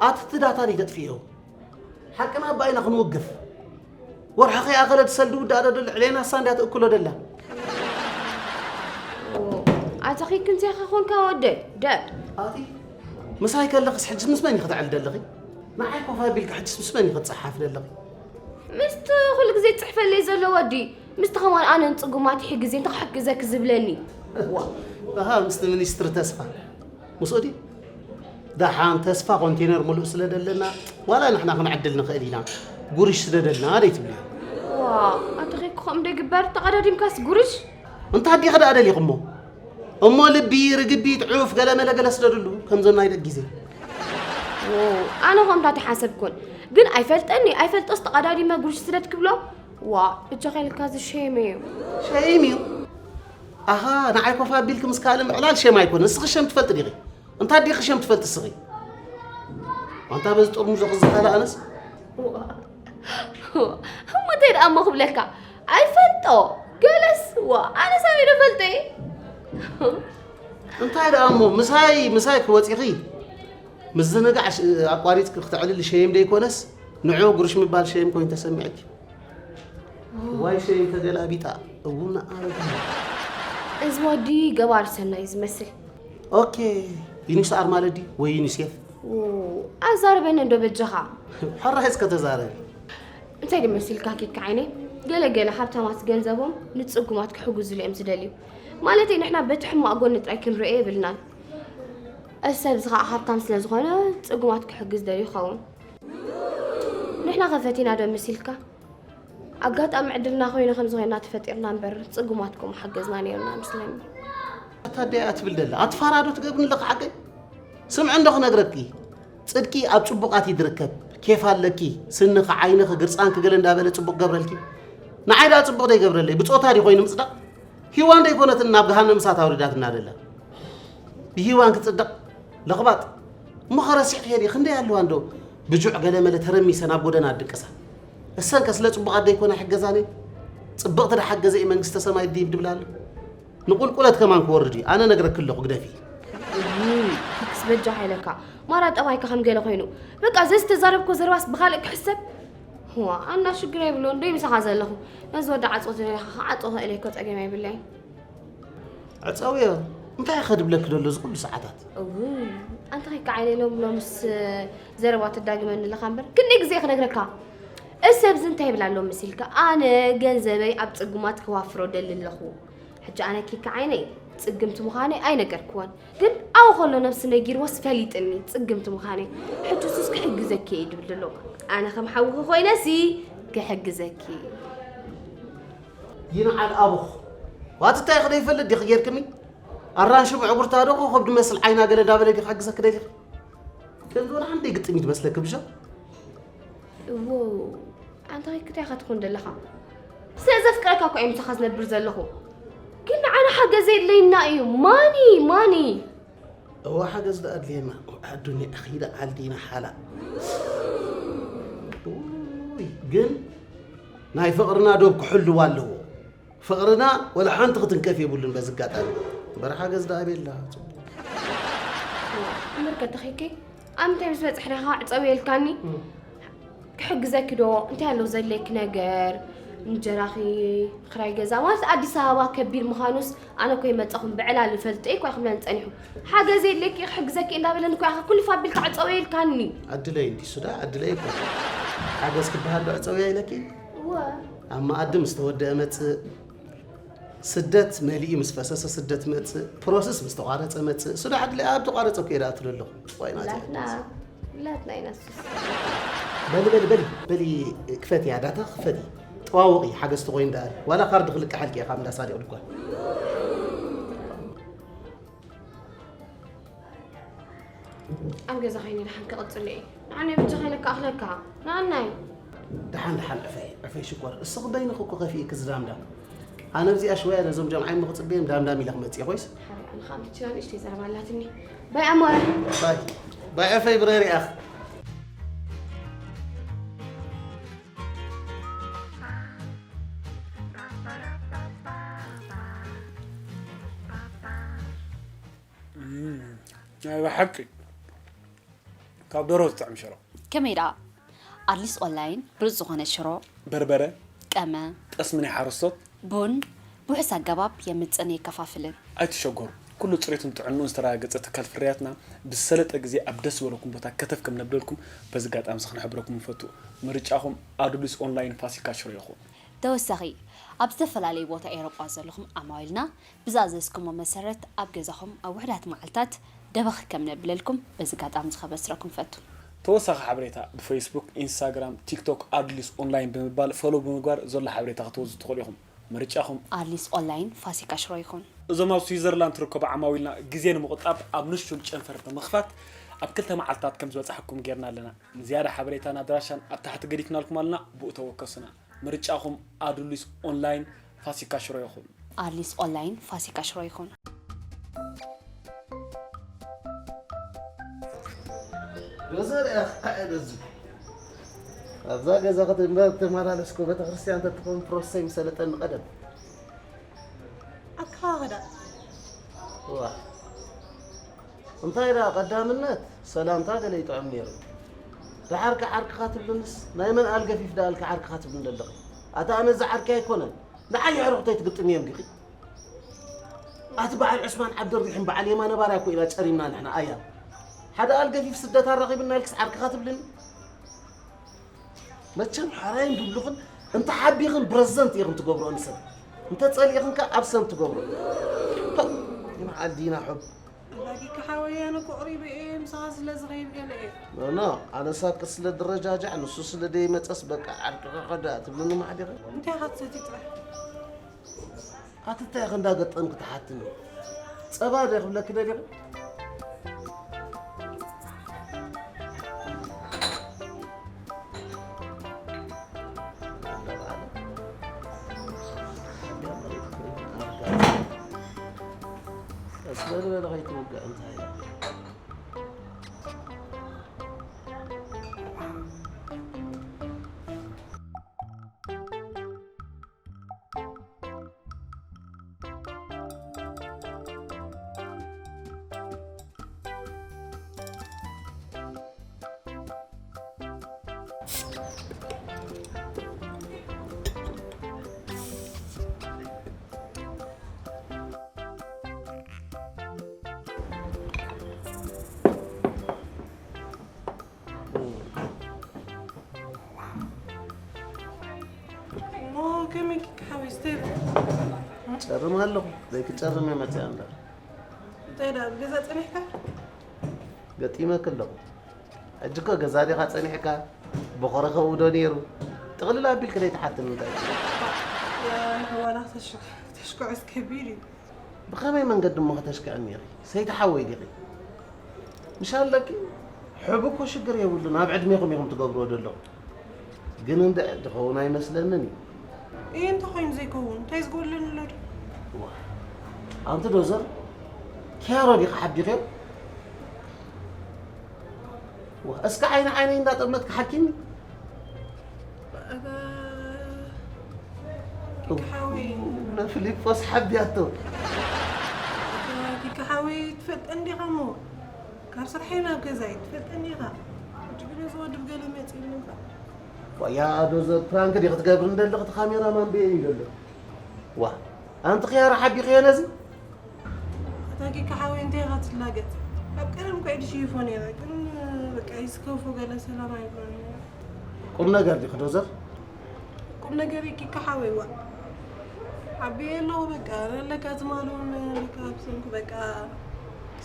ኣቲ እቲ ዳታ ደይ ተጥፍዮ? ሓቅና ኣባይና ክንውግፍ። ወርሒ ከይኣኸለ ትሰልዲ ውዳእ ዶ ደሎ ዕሌና እሳ እንድያ ትእክሎ ደላ። ኣቲ ኺክ እንታይ ኢኻ ኾንካ ወደይ? ደ ኣቲ ምሳይ ከለኽስ ሕጅስ ምስ መን ኢኺ ትዕሊ ደለኺ? ንዓይ ኮፍ ኣቢልካ ሕጅስ ምስ መን ኢኺ ትጸሓፊ ደለኺ? ምስቲ ኩሉ ግዜ ትጽሕፈለይ ዘሎ ወዲ፣ ምስቲ ከማን ኣነ ንጽጉማት ይሕግዝ እየ፣ እንታይ ክሕግዘኪ ዝብለኒ? ዋ። ኣሃ፣ ምስቲ ሚኒስትሪ ተስፋ። ምስኡ ድዩ? ደሓን ተስፋ ኮንቴነር ምሉእ ስለ ደለና፣ ዋላ ንሕና ክንዕድል ንኽእል ኢና። ጉርሽ ስደደልና ደይ ትብልዮ? ዋ፣ ኣቲ ኺክ ከምኡ ዶ ይግበር? ተቐዳዲምካስ ጉርሽ? እንታይ ኣዲኺ ደኣ ደሊኹሞ? እሞ ልቢ፣ ርግቢት፣ ዑፍ፣ ገለ መለ ገለ ስደድሉ፣ ከምዞም ናይ ደግ ግዜ። ዎ፣ ኣነ ኸምታ ተሓሰብኩን። ግን ኣይፈልጠኒ፣ ኣይፈልጦስ ተቐዳዲመ ጉርሽ ስደድ ክብሎ? ዋ፣ እጃ ኸይልካ እዚ ሸይም እዩ። ሸይም እዩ? ኣኻ፣ ንዓይ ኮፍ ኣቢልኪ ምስ ካልእ ምዕላል ሸም ኣይኮነ። ንስኺ ሸም ትፈልጢ ዲኺ? እንታይ ዲኺ ሸም ትፈልጢ እስኺ? ኣንታ በዚ ጥርሙዞ ክዝኻለ ኣነስ? ዋ፣ እሞ እንታይ ደኣ እሞ ክብለካ? ኣይፈልጦ። ገለስ፣ ዋ፣ ኣነ ሳበይ ዶ ፈልጦ እየ? እንታይ ደኣ እሞ ምሳይ ምሳይ ክወፂኺ ምዝንጋዕ ኣቋሪፅኪ ክተዕልሊ ሸይም ደይኮነስ ንዑ ጉርሽ ምባል ሸይም ኮይኑ ተሰሚዕኪ። ዋይ ሸይም ተገላቢጣ እውን ኣረጋ። እዚ ወዲ ገባሪ ሰናይ ዝመስል። ኦኬ፣ ዩኒስኣር ማለት ድዩ ወይ ዩኒሴፍ? ኣዛርበኒ እንዶ በጃኻ። ሕራይ እስከ ተዛረቢ። እንታይ ድመሲልካ ኪካ ዓይነይ? ገለ ገለ ሃብታማት ገንዘቦም ንጽጉማት ክሕግዙሉ እዮም ዝደልዩ። ማለተይ ንሕና በቲ ሕማቕ ጎኒ ጥራይ ክንርእዮ የብልናን። እዚ ሰብ እዚ ኸዓ ሃብታም ስለ ዝኾነ ጽጉማት ክሕግዝ ደልዩ ይኸውን። ንሕና ኸ ፈቲና ዶ መሲልካ? ኣጋጣሚ ዕድልና ኮይኑ ከምዚ ኮይና ተፈጢርና እምበር ጽጉማት ኮም ሓገዝና ነይርና ምስለኒ። ኣታ ኣደይ እያ ትብል ደላ ኣትፋራዶ ትገብርኒ ኣለኻ ሓቀይ? ስምዒ እንዶ ክነግረኪ ጽድቂ ኣብ ጽቡቓት እዩ ዝርከብ። ኬፍ ኣለኪ ስንኺ ዓይንኺ ግርጻንኪ ገለ እንዳበለ ጽቡቕ ገብረልኪ። ንዓይ ደኣ ጽቡቕ ደይገብረለይ ብጾታ ድዩ ኮይኑ ምጽዳቕ? ሂዋን ደይኮነትን ናብ ገሃነም እሳት ኣውሪዳትና ደላ። ብሂዋን ክጽደቕ ለኽባጥ እሞ ኸረሲዕ ክሄድ እየ ክንደይ ኣለዋ እንዶ ብጁዕ ገለመለ ተረሚሰ ናብ ጎደና ኣድቅሳ። እሰንከ ስለ ጽቡቓት ደይኮና ይሕገዛን እየን። ጽብቕቲ ደሓገዘ እዩ መንግስተ ሰማይ ድይብ ድብላ ኣሎ። ንቁልቁለት ከማን ክወርድ እዩ ኣነ ነግረኪ ኣለኹ ግደፊ። ክስ በጃ ሃይለካ ማራ ጠባይካ ከም ገለ ኮይኑ በቃ ዘዝተዛረብኮ ዘረባስ ብኻልእ ክሕሰብ። ዋ ኣና ሽግር የብሉን ደይ ምሳኻ ዘለኹ። ነዚ ወዲ ዓጾ ዝደለኻ ክዓጾ ክእል እኮ ጸገም የብለይ። ዕጸውዮ እንታይ ከድብለኪ ደሎ እዚ ኩሉ ሰዓታት? እውይ ኣንታ ከይከዓይነ ሎም ሎምስ ዘረባ ትዳግመኒ ኣለኻ እምበር ክንደይ ግዜ ክነግረካ። እዚ ሰብዚ እንታይ ይብል ኣሎ መሲልካ ኣነ ገንዘበይ ኣብ ጽጉማት ከዋፍሮ ደሊ ኣለኹ። ሕጂ ኣነ ኪካ ዓይነይ ጽግምቲ ምዃነይ ኣይነገርክዎን ግን ኣብኡ ከሎ ነብሲ ነጊርዎስ ፈሊጥኒ ጽግምቲ ምዃነይ። ሕጂ እሱስ ክሕግዘኪ እየ ድብል ደሎ። ኣነ ከም ሓውኺ ኮይነሲ ክሕግዘኪ። ይንዓል ኣቦኽ ዋትታይ ክደይፈልጥ ዲኺ ጌርክኒ ኣራንሺ ምዕጉርታ ዶ ኮኸብ ድመስል ዓይና ገለ ዳበለ ዲኺ ክሕግዘኪ ደሊኺ ከምዚ ወላ ሓንደይ ግጥም እዩ ትመስለኪ ብሻ እዎ ኣንታ ክታይ ኢኻ ትኾን ዘለኻ ስለ ዘፍቅረካ እኮ እየ ምሳኻ ዝነብር ዘለኹ ግን ንዓና ሓገዝ የድለየና እዩ ማኒ ማኒ እዋ ሓገዝ ደኣ ኣድልየና ኣዱኒያ ኺዳ ዓልዲና ሓላ ውይ ግን ናይ ፍቕርና ዶብ ክሕልዋ ኣለዎ ፍቕርና ወላ ሓንቲ ክትንከፍ የብሉን በዚ ኣጋጣሚ እምበር ሓገዝ ደኣ ኣበየላ እምበር ከተኺኪ ኣብ ምንታይ ምስ በፅሕና ኢኻ ዕፀው የልካኒ ክሕግዘኪ ዶ እንታይ ኣለዉ ዘድልየኪ ነገር እንጀራኺ ክራይ ገዛ ማለት ኣዲስ ኣበባ ከቢድ ምዃኑስ ኣነ እኮ ይመፀኹም ብዕላል ይፈልጦ እኮ ኣይክብለን ፀኒሑ ሓገዝ የድልየኪ ክሕግዘኪ እንዳበለኒ እኮ ኢኻ ኩልፍ ኣቢልካ ዕፀው የልካኒ ዕድለይ እንዲሱ ዳ ዕድለይ እኮ ሓገዝ ክበሃል ዶ ዕፀውያ ኢለኪ እወ ኣብ መኣዲ ምስ ተወደአ መፅእ ስደት መሊኡ ምስ ፈሰሰ ስደት መፅእ ፕሮሰስ ምስ ተቋረፀ መፅእ እሱ ዳ ዕድለይ ኣብ ተቋረፀ እኮ እየ ዳ እትሉ ኣለኹ ዋይ ናት እያ ላትና ላትና ኢና ሱስ በሊ በሊ በሊ በሊ ክፈትያ ዳታ ክፈቲ ጠዋወቂ ሓገዝ ተኮይኑ ዳ ዋላ ካርድ ክልቀሐልኪ እየ ካብ እንዳ ሳዲቕ ድኳን ኣብ ገዛ ኸይነ ደሓን ክቕፅል እየ ንዓናይ ብቻ ኸይነ ክኣኽለካ ንዓናይ ደሓን ደሓን ዕፈይ ዕፈይ ሽኮር እስኺ በይንኺ እኮ ከፊእኪ ዝዳምዳም ኣነ ኣብዚኣ ሽወያ ነዞም ጀምዓይ እሞ ክፅበዮም ዳምዳም ኢለ ክመፅእ ኮይስ ሓሪ ኣነ ኸዓ ብቻ ንእሽተይ ዘረባ ኣላትኒ ባይ ኣማረ ባይ ባይ ዕፈይ ብረ ሪኣኽ ናይ ብሓቂ ካብ ደሮ ዝጥዕም ሽሮ። ከመይ ደኣ? ኣድሊስ ኦንላይን ብሉጽ ዝኾነ ሽሮ፣ በርበረ፣ ቀመ፣ ጠስሚ ናይ ሓረስቶት፣ ቡን ብውሑስ ኣገባብ የምጽእን የከፋፍልን። ኣይትሸገሩ፣ ኩሉ ጽሬቱን ጥዕንኡን ዝተረጋገጸ ትካል ፍርያትና ብዝሰለጠ ግዜ ኣብ ደስ ዝበለኩም ቦታ ከተፍ ከም ነብለልኩም በዚ ኣጋጣሚ እዚ ክንሕብረኩም ንፈቱ። ምርጫኹም ኣዱሊስ ኦንላይን ፋሲካ ሽሮ ይኹን። ተወሳኺ፣ ኣብ ዝተፈላለዩ ቦታ ኤውሮጳ ዘለኹም ዓማዊልና ብዝኣዘዝኩሞ መሰረት ኣብ ገዛኹም ኣብ ውሑዳት መዓልታት ደበኽ ከም ነብለልኩም በዚ ኣጋጣሚ እዚ ከበስረኩም እፈቱ። ተወሳኺ ሓበሬታ ብፌስቡክ፣ ኢንስታግራም፣ ቲክቶክ ኣድሊስ ኦንላይን ብምባል ፎሎው ብምግባር ዘሎ ሓበሬታ ክትወስዱ ትኽእሉ ኢኹም። ምርጫኹም። ኣድሊስ ኦንላይን ፋሲካ ሽሮ ይኹን። እዞም ኣብ ስዊዘርላንድ ትርከቡ ዓማዊልና ግዜ ንምቑጣብ ኣብ ንሹል ጨንፈር ብምኽፋት ኣብ ክልተ መዓልትታት ከም ዝበፅሓኩም ጌርና ኣለና። ንዝያዳ ሓበሬታን ኣድራሻን ኣብ ታሕቲ ገዲፍናልኩም ኣለና፣ ብኡ ተወከሱና። ምርጫኹም ኣዱሊስ ኦንላይን ፋሲካ ሽሮ ይኹን። ኣድሊስ ኦንላይን ፋሲካ ሽሮ ይኹን። ዶዘር እያ ክዓ ደዚ ኣብዛ ገዛ ክትንበር ተመላለስኩ፣ ቤተክርስትያን ተትኸውን ፕሮሰይ ምሰለጠኒ ቀደም። ኣካኽዳ። ዋ። እንታይ ደኣ ቀዳምነት ሰላምታ ገለ ይጥዕም ነይሩ። ደሓር ከዓርክኻ ትብልንስ፣ ናይ መን ኣልገፊፍ ደኣ ኣልካ ዓርክኻ ትብልን ዘለኺ? ኣታ ኣነ እዚ ዓርኪ ኣይኮነን። ንዓይ ኣዕሩኽተይ ትግጥምዮም ዲኺ? ኣቲ በዓል ዑስማን ዓብደርሒም በዓል የማነ ባርያ እኮ ኢና ጨሪምና ንሕና ኣያ። ሓደ ኣልገፊፍ ስደት ኣራኺብና ኢልክስ ዓርክኻ ትብልኒ? መቸም ሓራይን ድብልኽን እንተ ሓቢኽን ብረዘንት ኢኽን ትገብሮ ንሰብ። እንተ ጸሊእኽን ከ ኣብሰንት ትገብሮ። ፐ! ይምዓል ዲና ሑብ። ኣባጊ ከሓወይ ኣነ እኮ ቅሪበ እየ፣ ምሳኻ ስለ ዝኸይድ ገለ እየ። ኖ፣ ኖ፣ ኣነ ሳቅ ስለ ድረጃጃዕ፣ ንሱ ስለ ደይመጸስ በቃ ዓርክኻ ከዳ ትብልኒ ማዕዲኻ? እንታይ ኢኻ ትሰቲ ጥራሕ? ኣቲ እንታይ ኢኺ እንዳገጠምኪ ትሓትኒ? ጸባ ዶ ክብለኪ ደሊኹ? ቀስ በል በለ ከይትውጋእ እንታይ ኢለ። እሞ ከመይ ኪኪ ሓወይ፣ ስተይ በል። ጨርም ኣለኹ፣ ዘይክጨርም እየ መፅኣ እምበር። እንታይ ደኣ፣ ኣብ ገዛ ጸኒሕካ? ገጢመኪ ኣለኹ። ሕጂ እኮ ገዛ ዲኻ ጸኒሕካ? ቦኸረ ከብኡ ዶ ነይሩ? ጥቕልል ኣቢልኪ ዘይትሓትኒ እንታይ? ያ፣ ንሕዋላ ክተሽ-፣ ክተሽክዖስ ከቢድ እዩ። ብኸመይ መንገዲ እሞ ከተሽክዕኒ ኢኺ? ሰይቲ ሓወይ ዲኺ? ምሽ ኣለኪ? ሕቡ እኮ ሽግር የብሉን፣ ኣብ ዕድሜኹም ኢኹም ትገብርዎ ዘለኹም። ግን እንድዒ ድኸውን ኣይመስለንን እዩ። እየ እንተ ኾይኑ ዘይከውን፣ እንታይ ዝጎድለኒ ኣሎ ዶ? ዋ፣ ኣንቲ ዶዘር፣ ኪያሮ ዲኺ ሓቢኽዮ? ዋ፣ እስከ ዓይኒ ዓይነይ እንዳጠመትኪ ሓኪሚ። ኣታ ኪካ ሓወይ። ነፊሊጶስ ሓቢያቶ። ኣታ ኪካ ሓወይ፣ ትፈልጠኒ ዲኻ እሞ? ካብ ስርሐይ ናብ ገዛይ፣ ትፈልጠኒ ኢኻ። ሕጂ ግን እዚ ወዲ ብገለ መጺኡኒ እምበር። ዋያ ዶዘር፣ ፕራንክ ዲኺ ክትገብርኒ ዘለኺ? እቲ ካሜራማን በየን እዩ ዘሎ? ዋ፣ ኣንቲ ኪያሮ ሓቢኽዮ ነዚ? ኣታ ኪካ ሓወይ፣ እንታይ ኢኻ ትላገጽ? ኣብ ቀደም እኮ ኢድ ሽይፎ ነይረ፣ ግን በቃ ይስከፎ ገለ ሰላም ኣይብሎን። ቁም ነገር ዲኺ ዶዘር? ቁም ነገር ኪካ ሓወይ፣ ዋ። ዓብየ ኣለኹ በቃ፣ ኣለካ ትማሊ እውን በቃ ኣብ ሰንኩ በቃ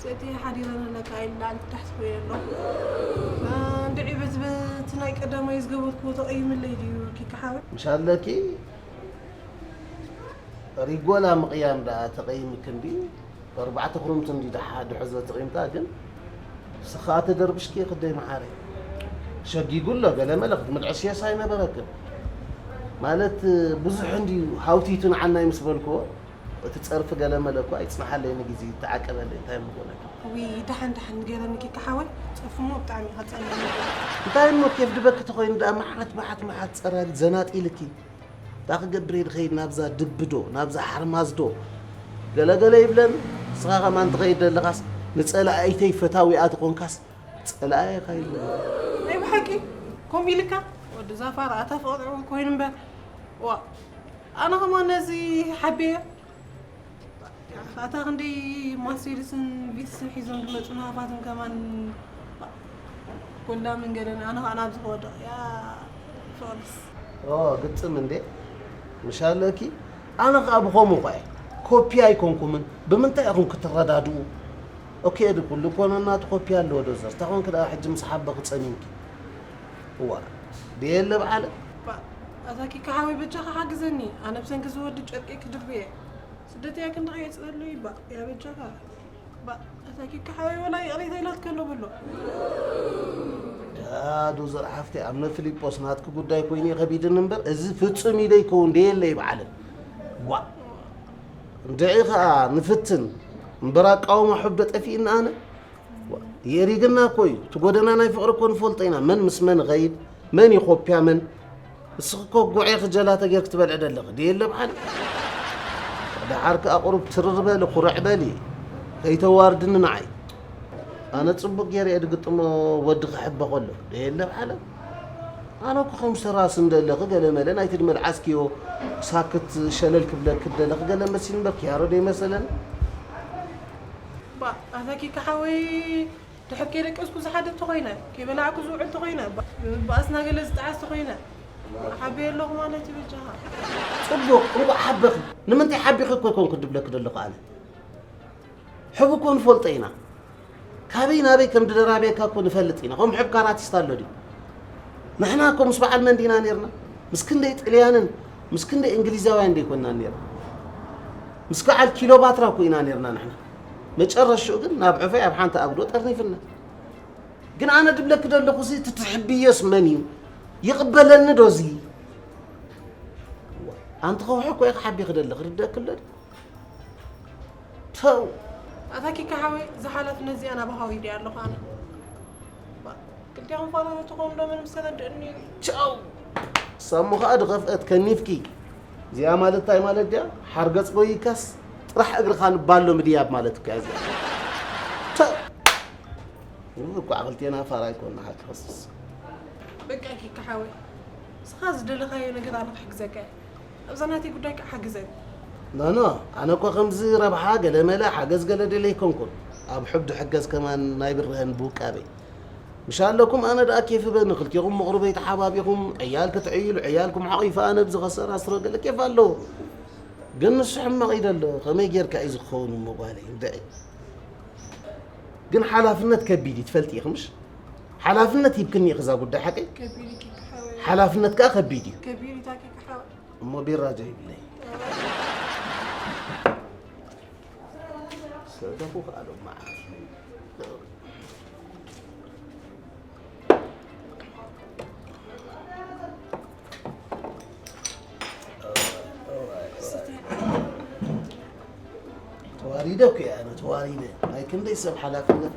ሰእትየ ሓዲረ ኣለካ ኢለ ንላዕሊ ታሕቲ ኮይነ ኣለኹ። እንድዒ በቲ፣ በቲ ናይ ቀዳማይ ዝገበርክዎ ተቐይምለይ ድዩ ኪካ ሓወይ? ምሽ ኣለኪ ሪጎላ ምቕያም ደኣ ተቐይምኪ እንዲ፣ ኣርባዕተ ክሩምቲ እንዲ ደሓ ድሕዞ ተቐይምታ ግን፣ ንስኻ ተደርብሽኪ ክደይ መዓረይ። ሸጊጉ ኣሎ፣ ገለ መለ ክትምልዕስዮስ ኣይነበረክን። ማለት፣ ብዙሕ እንድዩ ሃውቲቱ ንዓናይ ምስ በልክዎ፣ እቲ ጸርፊ ገለ መለ እኮ ኣይጽንሓለይ፣ ንግዜ ይተዓቀበለይ፣ እንታይ እሞ ክብለኪ። ውይ፣ ደሓን ደሓን ንገረኒ ኪካ ሓወይ፣ ጸርፊ እሞ ብጣዕሚ ኢኻ ትጸልኣኒ። እንታይ እሞ ኬፍ ድበኪ ተኾይኑ ደኣ፣ መዓት መዓት መዓት ጸራሪት ዘናጢልኪ። እንታይ ክገብር እየ ድኸይድ ናብዛ ድብዶ፣ ናብዛ ሓርማዝዶ? ገለገለ ይብለን፣ ንስኻ ከማን ትኸይድ ዘለኻስ ንጸላእይተይ ፈታዊኣ ትኾንካስ ጸላእየ ኢኻ ይብለኒ። ናይ ብሓቂ ከምኡ ኢልካ? ወዲ ዛፋር ኣታ ፍቕሪ ኮይኑ እምበር። ዋ፣ ኣነ ከማን ነዚ ሓቢየ። ኣታ ክንደይ ማርሴዲስን ቪትስን ሒዞም ዝመጹ ናፋትን ከማን ጎላ መንገደን ኣነ ኸኣ ናብዚ ክወድቕ እያ ፍቕሪስ። ኦ፣ ግጥም እንዴ? ምሽ ኣለኪ? ኣነ ኸኣ ብኸምኡ ኸኣ እየ። ኮፒ ኣይኮንኩምን። ብምንታይ ኢኹም ክትረዳድኡ? ኦኬ፣ ዲ ኩሉ እኮ ነናቱ ኮፒ ኣለዎ ዶ ዘር። ታኾንክ ደኣ ሕጂ ምስ ሓበኺ ጸሚምኪ። እዋ፣ ድየለ በዓለ? ባ፣ ኣታ ኪካ ሓወይ በጃኻ ሓግዘኒ። ኣነ ብሰንኪ ዝወዲ ጨርቂ ክድርብየ። ስደት እያ ክንዲ ከየጽለሉ ይባ፣ ያ በጃኻ። ባ፣ ኣታ ኪካ ሓወይ ወላ ይቕሬታ ኢላትካ ኣሎ በሎ። ያ ዶዘር ሓፍተይ፣ ኣምነ ፊሊጶስ ናትኪ ጉዳይ ኮይኑ እዩ ከቢድኒ እምበር፣ እዚ ፍጹም ኢደ ይከውን ደየለ ይበዓለ። ዋ፣ እንድዒ ኸኣ ንፍትን እምበር ኣቃውማ ሑብ ዶ ጠፊእኒ ኣነ? ዋ፣ የሪግና እኮ እዩ። እቲ ጎደና ናይ ፍቕሪ እኮ ንፈልጦ ኢና። መን ምስ መን ይኸይድ፣ መን እዩ ኮፕያ መን? እስኺ እኮ ጉዕ ኢኺ ጀላተ ጌርኪ ትበልዒ ደለኺ ድየ ለብዓል? ደሓር ከኣ ቁሩብ ትርር በሊ፣ ኩርዕ በሊ፣ ከይተዋርድኒ ንዓይ። ኣነ ጽቡቕ ገይረ እየ ድግጥሞ፣ ወዲ ክሕበ ከሎ ድየ ለብዓለ? ኣነ እኮ ከም ሰራስ እንደለኺ ገለ መለ ናይቲ ድመልዓስክዮ ሳክት ሸለል ክብለኪ ደለኺ ገለ መሲሉ እምበር ክያሮ ደይመሰለኒ። ባ ኣታ ኪካ ሓወይ፣ ድሕር ከይደቀስኩ ዝሓድር ተኾይነ፣ ከይበላዕኩ ዝውዕል ተኾይነ፣ ባ- ባእስና ገለ ዝጠዓስ ተኾይነ፣ ሓበየ ኣለኹ ማለት እዩ በጃኻ። ጽቡቕ፣ እንቋዕ ሓበኺ። ንምንታይ ሓቢኺ እኮ ኣይኮንኩ ድብለኪ ዘለኹ ኣነ። ሕቡ እኮ ንፈልጦ ኢና። ካበይ ናበይ ከም ድደራብየካ እኮ ንፈልጥ ኢና። ከም ሕብ ካራቲስት ኣሎ ድዩ? ንሕና እኮ ምስ በዓል መን ዲና ኔርና? ምስ ክንደይ ጥልያንን ምስ ክንደይ እንግሊዛውያን ደይኮንና ኔርና? ምስ በዓል ኪሎባትራ እኮ ኢና ኔርና ንሕና። መጨረሽኡ ግን ናብ ዕፈይ ኣብ ሓንቲ ኣጉዶ ጠርኒፍና። ግን ኣነ ድብለኪ ዘለኹ ሲ ትትሕብዮስ መን እዩ? ይቕበለኒ ዶ እዚ? ኣንቲ ከውሒ እኮ ኢኺ ሓቢኺ ዘለኺ፣ ርደእኪ ኣሎ ድዩ? ተው። ኣታ ኪካ ሓወይ፣ እዛ ሓላፍነት እዚኣ ናባኻ ወይደያ ኣለኹ ኣነ። ባ- ክልቴኹም ፋራ ትኾኑ ዶ ምንም ዝተረድእኒ እዩ? ቻው። ሳሞ ኸኣ ድኸፍአት ከኒፍኪ። እዚኣ ማለት እንታይ ማለት ድያ? ሓርገጽ ጎይካስ ጥራሕ እግርኻ ንባሎ ምድያብ ማለት እኮ እያ እዚኣ። ተ- እኳ ክልቴና ፋራ ኣይኮንና ሓቂ ከስስ። በቃ ኪካ ሓወይ፣ ንስኻ ዝደለኻዮ ነገር ኣነ ክሕግዘካ እየ። ኣብዛ ናተይ ጉዳይ ከዓ ሓግዘኒ። ኖ፣ ኖ፣ ኣነ እኮ ከምዚ ረብሓ ገለ መለ ሓገዝ ገለ ደለ ኣይኮንኩን። ኣብ ሕብ ድሕገዝ ከማን ናይ ብርሀን ብውቃበይ። ምሻለኩም ኣነ ደኣ ኬፍ በኒ፣ ክልቴኹም መቕርበይ ተሓባቢኹም፣ ዕያል ክትዕይሉ፣ ዕያልኩም ሓቒፈ ኣነ ብዝኸሰር ኣስሮ ገለ ኬፍ ኣለዎ። ግን ንሱ ሕማቕ እዩ ደሎ፣ ከመይ ጌርካ እዩ ዝኸውን እሞ ጓለይ? እንድዒ። ግን ሓላፍነት ከቢድ እዩ፣ ትፈልጢ ኢኺ ምሽ? ሓላፍነት ሂብክኒ ኢኺ እዛ ጉዳይ ሓቀይ? ከቢድ እዩ ኪካ ሓወይ። ሓላፍነት ከኣ ከቢድ እዩ። ከቢድ እዩ ታኪካ ሓወይ። እሞ ቢራ ጀይብለይ። ሰተኹ ከኣ ዶ መዓት። ተዋሪደ እኮ እየ ኣነ፣ ተዋሪደ። ናይ ክንደይ ሰብ ሓላፍነት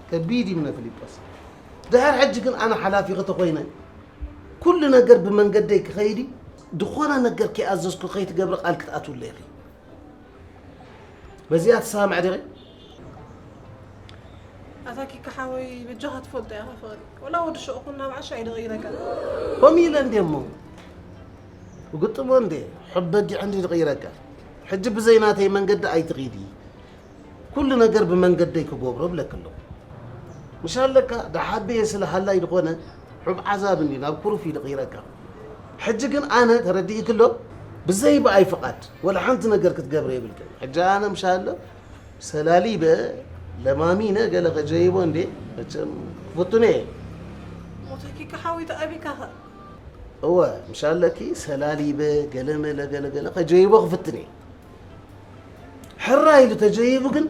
ከቢድ እዩ እምነ ፊሊጶስ። ድሕር ሕጂ ግን ኣነ ሓላፊኺ ተኾይነ፣ ኩሉ ነገር ብመንገደይ ክኸይድ እዩ፣ ዝኾነ ነገር ከይኣዘዝኩ ከይትገብሪ ቃል ክትኣትውለይ ኢኺ። በዚኣ ትሰማምዒ ዲኺ? ኣታ ኪካ ሓወይ፣ በጃኻ ትፈልጦ ኢኻ ፍቕሪ። ወላ ወዲ ሸቕኹን ናብ ዓሻ እዩ ድቕይረካ። ከምኡ ኢለ እንዴ እሞ? ብግጥሞ እንዴ? ሕብ በጊዕ እንዲ ድቕይረካ። ሕጂ ብዘይ ናተይ መንገዲ ኣይትኺዲ። ኩሉ ነገር ብመንገደይ ክገብሮ እብለኪ ኣለኹ። ምሽ ኣለካ፣ ደሓበየ ስለ ሃላይ ዝኾነ፣ ሕብ ዓዛብ እንዲ ናብ ኩሩፍ እዩ ድቕይረካ። ሕጂ ግን ኣነ ተረዲእኪ ኣሎ፣ ብዘይ ብኣይ ፍቓድ፣ ወላ ሓንቲ ነገር ክትገብረ የብልክን። ሕጂ ኣነ ምሽ ኣሎ፣ ሰላሊበ፣ ለማሚነ፣ ገለ ከጀይቦ እንዴ፣ መቸም ክፍቱን እየ። ሞተኪ ከሓዊት ኣቢካኸ? እወ፣ ምሽ ኣለኪ፣ ሰላሊበ፣ ገለ መለ፣ ገለ ገለ ከጀይቦ ክፍትን እየ። ሕራይ ኢሉ ተጀይቡ ግን፣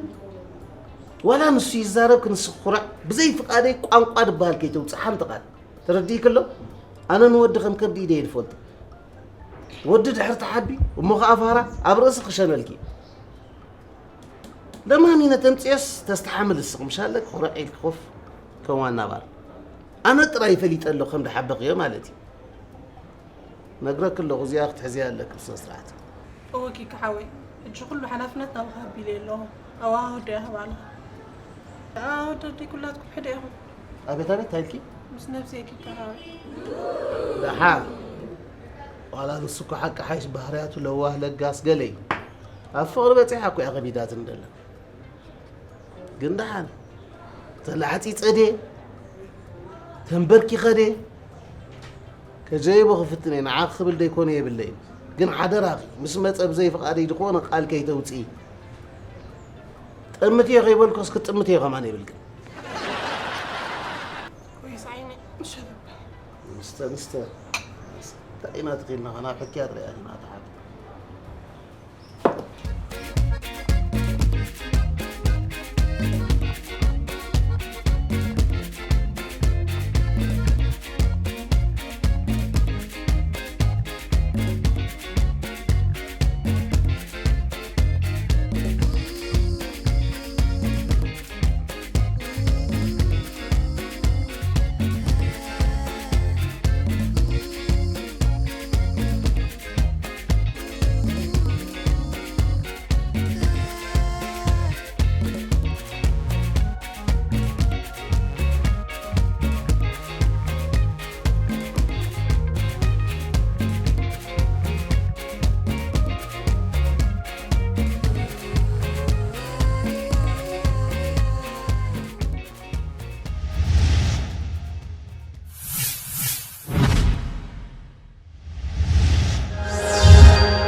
ዋላ ንሱ ይዛረብ ክንስኩራዕ፣ ብዘይ ፍቓደይ ቋንቋ ድበሃል ከይተውፅእ ሓንቲ ቃል። ተረዲእኪ ኣሎ? ኣነ ንወዲ ከም ከብዲ ኢደ እየ ዝፈልጦ። ወዲ ድሕር ተሓቢ፣ እሞ ኸዓ ፋራ፣ ኣብ ርእሲ ክሸነልኪ። ለማሚነ ተምፅኤስ ተስተሓምል እስኽ ምሽ ኣለኪ፣ ኩርዕ ኢልኪ ኮፍ ከም ዋና ባር። ኣነ ጥራይ ፈሊጠ ኣሎ ከም ድሓበኽዮ ማለት እዩ። ነግረኪ ኣለኹ፣ እዚኣ ክትሕዝያ ኣለኪ ብስነ ስርዓት። እወ ኪካ ሓወይ፣ ሕጂ ኩሉ ሓላፍነት ናባኻ ኣቢለ ኣለኹ። ኣዋ ወዲ እያ ባልኻ። ኣዋ ወዲ ኣደይ ኩላትኩም ሕደ ኢኹም። ኣቤት ኣቤት፣ እንታይ ኢልኪ? ምስ ነብሰይ ኪካ ሓወይ። ደሓን። ዋላ ንሱ እኮ ሓቂ ሓይሽ ባህርያቱ ለዋህ ለጋስ ገለ እዩ። ኣብ ፍቕሪ በፂሓ እኮ እያ ከቢዳትኒ ደላ። ግን ደሓን ተላዕፂፀ ድየ ተንበርኪኸ ድየ ከጀይቦ ክፍትን እየ። ንዓኺ ክብል ደይኮነ የብለይን። ግን ሓደራኺ ምስ መፀ ብዘይ ፍቓደይ ዝኾነ ቃል ከይተውፅኢ። ጠምት እየ ከይበልኩስ ክጥምት እየ ከማን የብልክን። ወይስ ዓይኒ ሸበብ። ንስተ ንስተ እንታይ ኢና ትኺድና ናብ ሕክያ ትሪኣ ኢና።